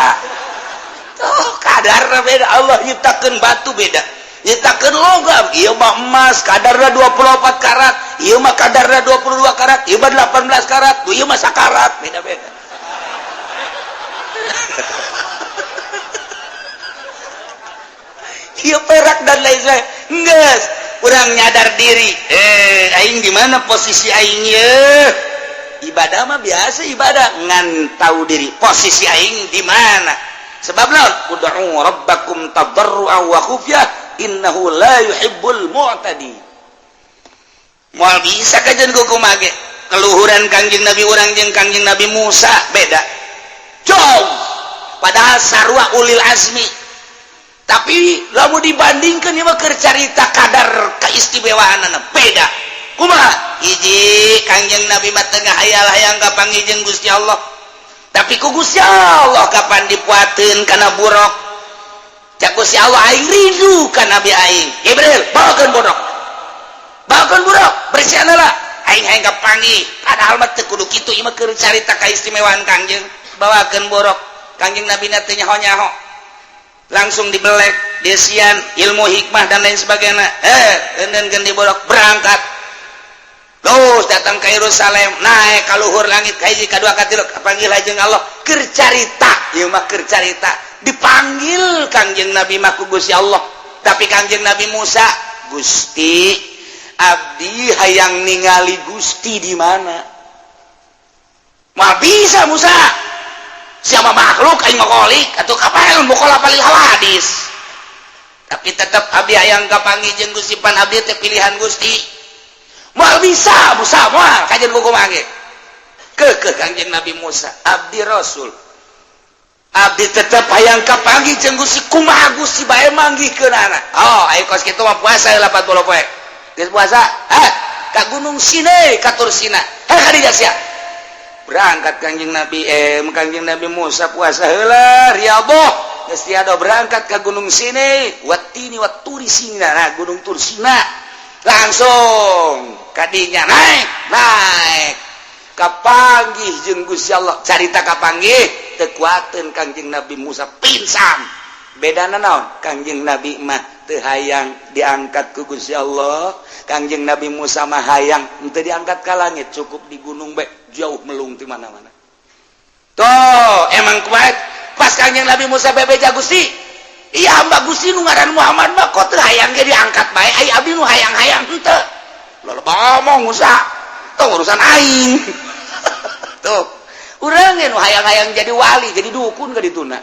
Tuh kadarna beda, Allah nyiptakeun batu beda. Nyiptakeun logam, ieu mah emas kadarna 24 karat, ieu mah kadarna 22 karat, ieu mah 18 karat, ieu mah sakarat, beda-beda. Ieu perak dan lain sebagainya. Geus, urang nyadar diri, aing di mana posisi aing ye? Ibadah mah biasa ibadah, ngan tahu diri posisi aing di mana. Sebab lawan ud'u rabbakum tadarruan wa khufyah innahu la yuhibbul mu'tadi. Moal bisa kajian kumaha ge keluhuran Kangjeng Nabi urang jeung Kangjeng Nabi Musa beda. Jauh. Padahal sarua ulil azmi. Tapi lamun dibandingkeun ieu mah keur carita kadar keistimewaanana beda. Kumaha? Hiji Kangjeng Nabi mah teu ngahayal-hayang kapanggih jeung Gusti Allah. Tapi ku Gusti Allah kapan dipuateun kana buruk. Cak Gusti Allah aing rindu ka Nabi aing. Jibril bawakeun buruk. Bawakeun buruk, bersihan heula. Aing hayang kapanggih. Padahal mah teu kudu kitu ieu mah keur carita kaistimewaan Kangjeng. Bawakeun buruk. Kangjeng Nabi na teu nyaho-nyaho. Langsung dibelek, desian, ilmu hikmah dan lain sebagainya. Eundeun di buruk berangkat. Terus datang ke Yerusalem, naik ka luhur langit ka hiji ka dua ka tilu, kapanggil jeung Allah keur carita, ieu mah keur carita. Dipanggil Kangjeng Nabi mah ku Gusti Allah. Tapi Kangjeng Nabi Musa, Gusti, abdi hayang ningali Gusti di mana? Moal bisa Musa. Siapa makhluk aing ngokolik atuh kapan mukola palil hawadis. Tapi tetep abdi hayang kapanggih jeung Gusti pan abdi teh pilihan Gusti. Moal bisa Musa, moal kajian ku kumaha ge. Keukeuh Kangjeng Nabi Musa, abdi Rasul. Abdi tetep hayang kapanggih jeung Gusti, kumaha Gusti bae manggihkeunana. Oh, ayo kos kitu mah puasa 80 poe. Geus puasa? Hah? Ka Gunung Sinai, ka Tur Sina. Heh, ka dieu sia. Berangkat Kangjeng Nabi, Kangjeng Nabi Musa puasa heula, riyadhah. Geus tiada berangkat ke Gunung Sinai, watini waturi Sina, nah Gunung Tur Sina. Langsung kadinya naik, naik. Kapanggih jeung Gusti Allah. Carita kapanggih teu kuateun Kangjeng Nabi Musa, pingsan. Bedana naon? Kangjeng Nabi mah teu hayang diangkat ku Gusti Allah. Kangjeng Nabi Musa mah hayang henteu diangkat ka langit, cukup di gunung bae, jauh melung di mana-mana. Tuh, emang kuat. Pas Kangjeng Nabi Musa bebeja, "Gusti, iya hamba Gusti nu ngaran Muhammad mah kok teu hayang ge diangkat bae, ai abdi nu hayang-hayang henteu." Loba ngomong Musa. Tuh urusan aing. Tuh. Urang nu hayang-hayang jadi wali, jadi dukun ka dituna.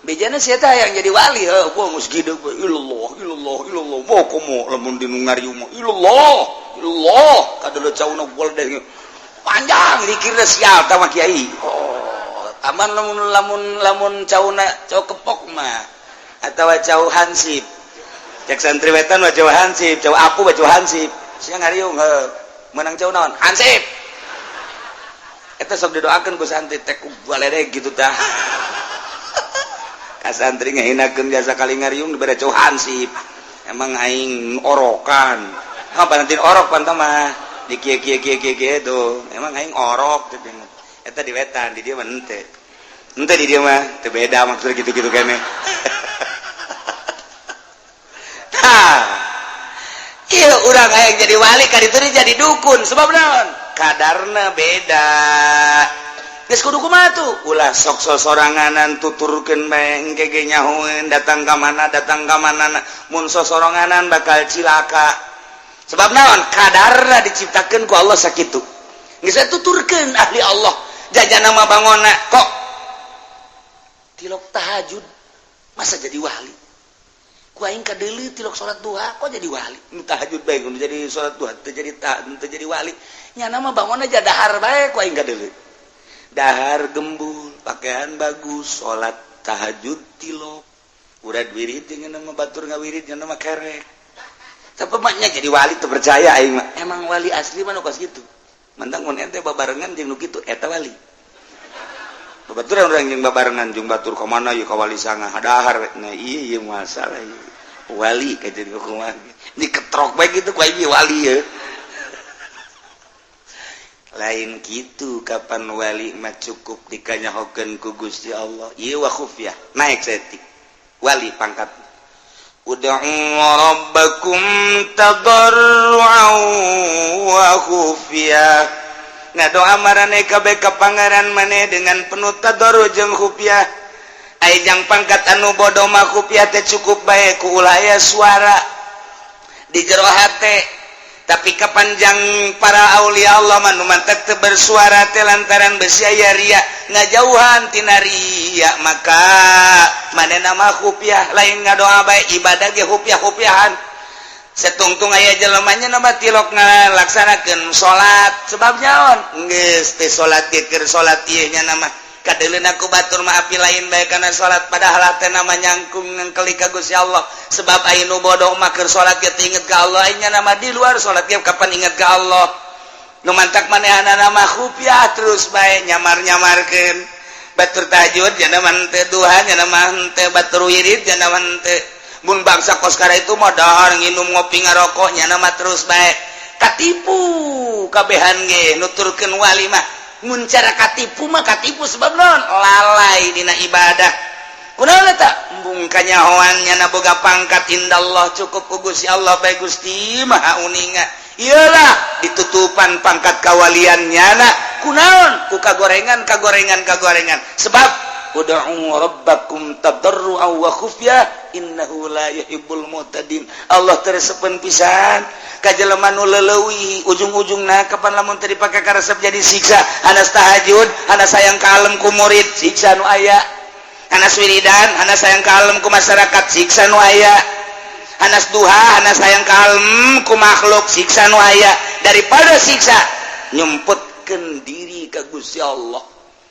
Bejana sia teh hayang jadi wali, heuh, gua geus gede ilallah, ilallah, ilallah. Mau komo lamun di nu ngariung mah ilallah, ilallah. Kadeuleut cauna deh. Panjang dikirna sial tah mah kiai. Oh, aman lamun lamun lamun cauna cau kepok mah atawa cau hansip. Cek santri wetan mah cau hansip, cau aku mah cau hansip. Sia ngariung heuh. Menang cau naon? Hansip. Eta sok didoakeun ku santri teh ku baledeg gitu tah. Ka santri ngahinakeun biasa kali ngariung dibere cau hansip. Emang aing orokan. Apa nanti orok pantah mah di kieu kieu kieu kieu kieu tuh. Emang aing orok cek. Eta di wetan, di dieu mah henteu. Henteu di dieu mah teu beda maksudnya gitu-gitu kene. Tah. Ieu urang hayang jadi wali ka ditu jadi dukun sebab naon? Kadarna beda. Geus kudu kumaha tuh? Ulah sok sosoranganan tuturkeun bae engke ge nyahoeun datang ka mana, datang ka mana, mun sosoranganan bakal cilaka. Sebab naon? Kadarna diciptakeun ku Allah sakitu. Geus tuturkeun ahli Allah. Jajana mah bangona kok tilok tahajud masa jadi wali? Ku aing kadeuleu tilok salat duha kok jadi wali? Nu tahajud bae nu jadi salat duha teu jadi teu jadi wali. Nyana mah bangun aja dahar bae ku aing kadeuleu. Dahar gembul, pakaian bagus, salat tahajud tilok. Urad wirid dengan nama batur ngawirid nya nama kerek. Tapi maknya jadi wali teu percaya aing mah. Emang wali asli mah nu kos kitu. Mentang mun ente babarengan jeung nu kitu eta wali. Babaturan urang jeung babarengan jeung batur ka mana ieu ka wali sanga dahar we. Nah ieu ieu masalah ieu. Wali ka jadi kumaha. Diketrok bae kitu ku aing wali ye. Lain gitu, kapan wali mah cukup dikanyahokeun ku Gusti Allah. Ieu wa khufyah naik saeutik wali pangkat. Ud'u rabbakum tadarru'an wa khufyah. Ngadoa marane kabeh ka Pangeran maneh dengan penuh tadarru jeung khufyah. Ai jang pangkat anu bodoh mah khufyah teh cukup bae ku ulah aya suara di jero hate. Tapi kapanjang para aulia Allah mah nu mantak teu bersuara teh lantaran besi aya ria, ngajauhan tina ria, maka manehna mah khufyah, lain ngadoa bae, ibadah ge khufyah-khufyahan. Setungtung aya jelemanya nama tilok ngalaksanakeun salat, sebab nyaon geus teh salat ge keur salat ieu nya nama kadeuleun ku batur mah api lain bae kana salat, padahal teh nama nyangkung ngengkeli ka Gusti Allah. Sebab aya nu bodoh mah keur salat ge teu inget ka Allah, nya nama di luar salat ge kapan inget ka Allah. Nu mantak manehna nama khufyah terus bae nyamar-nyamarkeun batur tahajud nya nama henteu, duha nya nama henteu, batur wirid nya nama henteu. Mun bangsa koskara itu mah dahar nginum ngopi ngarokok nya nama terus bae katipu kabehan ge nuturkeun wali mah. Mun cara katipu mah katipu sebab non lalai dina ibadah. Kunaon eta embung kanyahoan nya boga pangkat indallah, cukup ku Gusti Allah bae. Gusti Maha uninga, iyalah ditutupan pangkat kawalian nyana kunaon ku kagorengan kagorengan kagorengan. Sebab ud'u rabbakum tadarru'an wa khufyah innahu la yuhibbul mu'tadin. Allah teresepeun pisan ka jelema nu leuwih ujung-ujungna. Kapan lamun teu dipake karesep jadi siksa. Hanas tahajud, hanas sayang kalem ku murid, siksa nu aya. Hanas wiridan, hanas sayang kalem ku masyarakat, siksa nu aya. Hanas duha, hanas hayang kalem ku makhluk, siksa nu aya daripada siksa nyumputkeun diri ka Gusti Allah.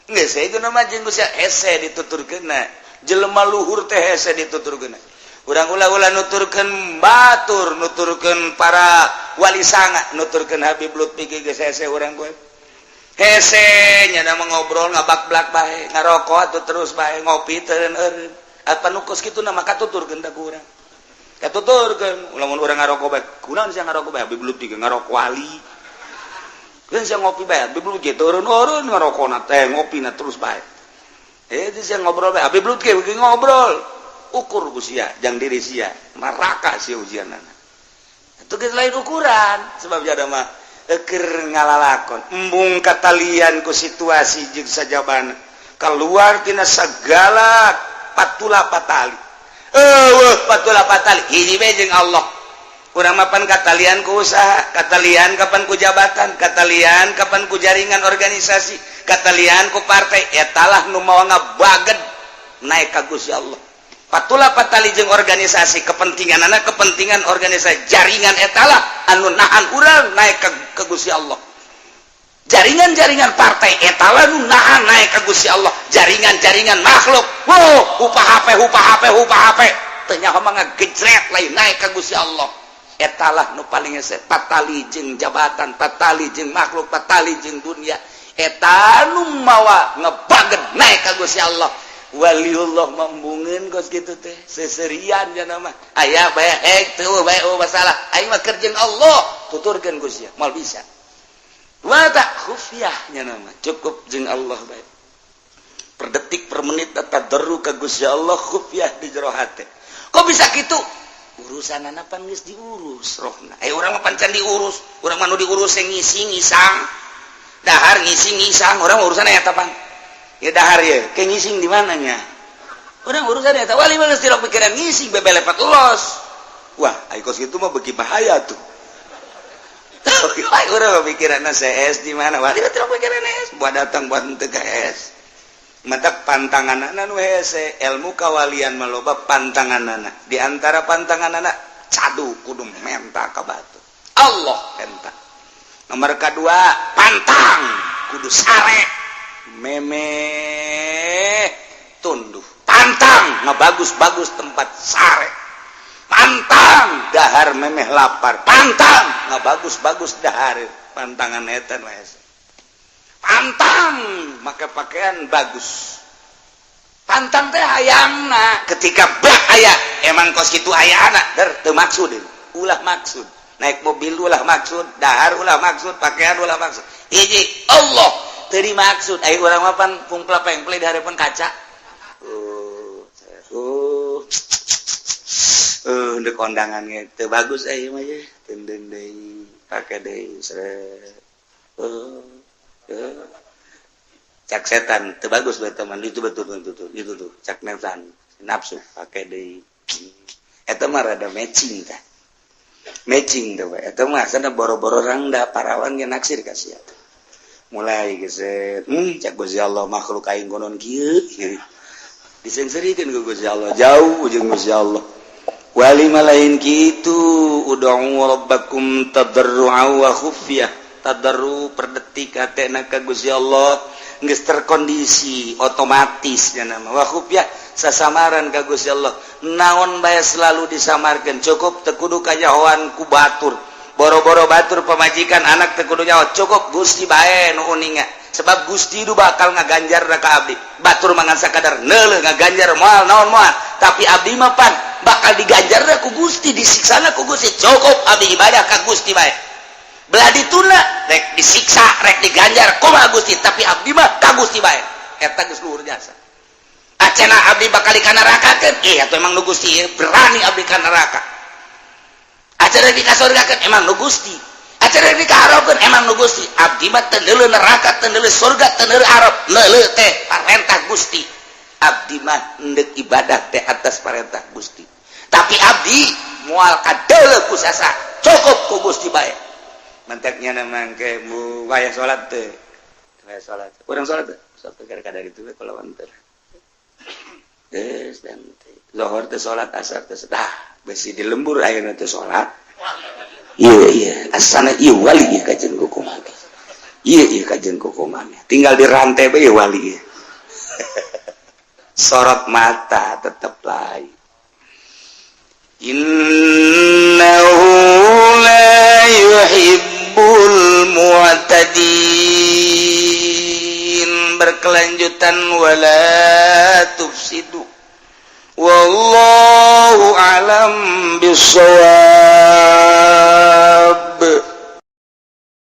Geus itu nama jeung Gusti hese dituturkeunna. Jelema luhur teh hese dituturkeunna. Urang ulah-ulah nuturkeun batur, nuturkeun para wali sanga, nuturkeun Habib Lutfi geus hese urang gue. Hese nya nama ngobrol ngabak-blak bae, ngarokok atuh terus bae, ngopi teu eureun. Apa nu kos kitu nama katuturkeun ta ku urang. Katuturkeun, lamun urang ngarokok bae, kunaon sia ngarokok bae? Habib Lutfi ngarokok wali. Kan sia ngopi bae, Habib Lutfi eureun-eureun ngarokona teh, ngopina terus bae. Eh, itu sia ngobrol bae, Habib Lutfi ngobrol. Ukur ku sia, jang diri sia, neraka sia ujianana. Itu geus lain ukuran, sebab jada mah eker ngalalakon, embung katalian ku situasi jeung sajabana. Keluar tina segala patula patali. Eueuh patula patali, hiji we jeung Allah. Urang mapan katalian ku usaha, katalian kapan ku jabatan, katalian kapan ku jaringan organisasi, katalian ku partai, etalah nu mawa ngabaged naik ka Gusti Allah. Patula patali jeung organisasi kepentingan anak, kepentingan organisasi jaringan etalah anu nahan urang naik ke Gusti Allah. Jaringan-jaringan partai etalah nu nahan naik ke Gusti Allah. Jaringan-jaringan makhluk, wow, upah HP, upah HP, upah HP, teu nyaho mah ngagejret lain naik ke Gusti Allah. Etalah nu paling hese patali jeung jabatan, patali jeung makhluk, patali jeung dunia, eta nu mawa ngebaget naik ka Gusti Allah. Waliullah membungeun kos kitu teh seserian jana mah aya bae hek teu bae, oh masalah aing mah keur jeung Allah, tuturkeun Gusti moal bisa. Wa tak khufyah nya nama cukup jeung Allah bae, per detik per menit tadarru ka Gusti Allah khufyah di jero hate. Kok bisa kitu? Urusan anak pan geus diurus rohna. Eh, urang mah pan can diurus. Urang mah nu diurus yang ngising ngisang, dahar ngising ngisang. Urang urusan eta pan ya dahar ya kayak ngising di mananya. Urang urusan eta, wali mah geus tilok pikiran ngising bebelepat los. Wah, ai kos kitu mah beuki bahaya tuh. Urang mah pikiran CS di mana, wali mah tilok pikiran S buat datang buat henteu ka S. Mata pantangan nu hese ilmu kawalian maloba pantanganana. Di antara pantanganana cadu kudu menta ka batu Allah menta. Nomor kedua, pantang kudu sare meme tunduh, pantang ngebagus-bagus tempat sare, pantang dahar memeh lapar, pantang ngebagus-bagus dahar. Pantangan eta nu hese. Pantang make pakaian bagus, pantang teh hayangna ketika bak aya emang kos kitu aya anak der teu maksud, ulah maksud naik mobil, ulah maksud dahar, ulah maksud pakaian, ulah maksud. Hiji Allah teu dimaksud. Ai urang mah pan pungpla pengple di hadapan kaca, ndek kondangan ge teu bagus euy mah ye, teundeun deui, pake deui, seret, cak setan teu bagus bae teman itu, betul betul betul itu tuh cak nafsan nafsu, pake deui. Eta mah rada matching tah, matching tuh. Eta mah sana boro-boro rangda, parawan ge naksir ka sia. Mulai geset, cak Gusti Allah, makhluk aing konon kieu disengserikeun ku Gusti Allah, jauh jeung Gusti Allah. Wali mah lain kitu. Ud'u rabbakum tadarru'a wa khufyah. Tadarru per detik hatena ka Gusti Allah geus terkondisi otomatis nya nama. Wa khufyah sasamaran ka Gusti Allah, naon bae selalu disamarkeun. Cukup teu kudu kanyahoan ku batur, boro-boro batur, pamajikan, anak teu kudu nyaho. Cukup Gusti bae nu uninga, sebab Gusti itu bakal ngaganjar ka abdi. Batur mangan sakadar neuleuh, ngaganjar moal naon moal, tapi abdi mah pan bakal diganjar ku Gusti, disiksana ku Gusti. Cukup abdi ibadah ka Gusti bae, belah dituna rek disiksa rek diganjar kumaha Gusti, tapi abdi mah ka Gusti bae. Eta geus luhur jasa. Acena abdi bakal dikanarakakeun, eh atuh emang nu Gusti berani abdi ka neraka. Acara dikasurgakeun emang nu Gusti, acara dikaharapkeun emang nu Gusti. Abdi mah teu neuleuh neraka, teu neuleuh surga, teu neuleuh arab, neuleuh teh parentah Gusti. Abdi mah endek ibadah teh atas parentah Gusti, tapi abdi moal kadeuleuh ku sasa, cukup ku Gusti bae. Mantaknya namang ke mu waya salat teh, waya salat, urang salat teh sok kadar itu kalau teh. Geus dan teh lohor teh salat, asar teh dah. Besi di lembur ayeuna teh salat. Iya iya, asana ieu wali ieu kajen kumaha. Iya iya, kajen kumaha. Tinggal di rantai bae wali ieu. Sorot mata tetap lain. Innahu la yuhibbul mu'tadin. Berkelanjutan, wala tufsidu, wallahu alam bisawab.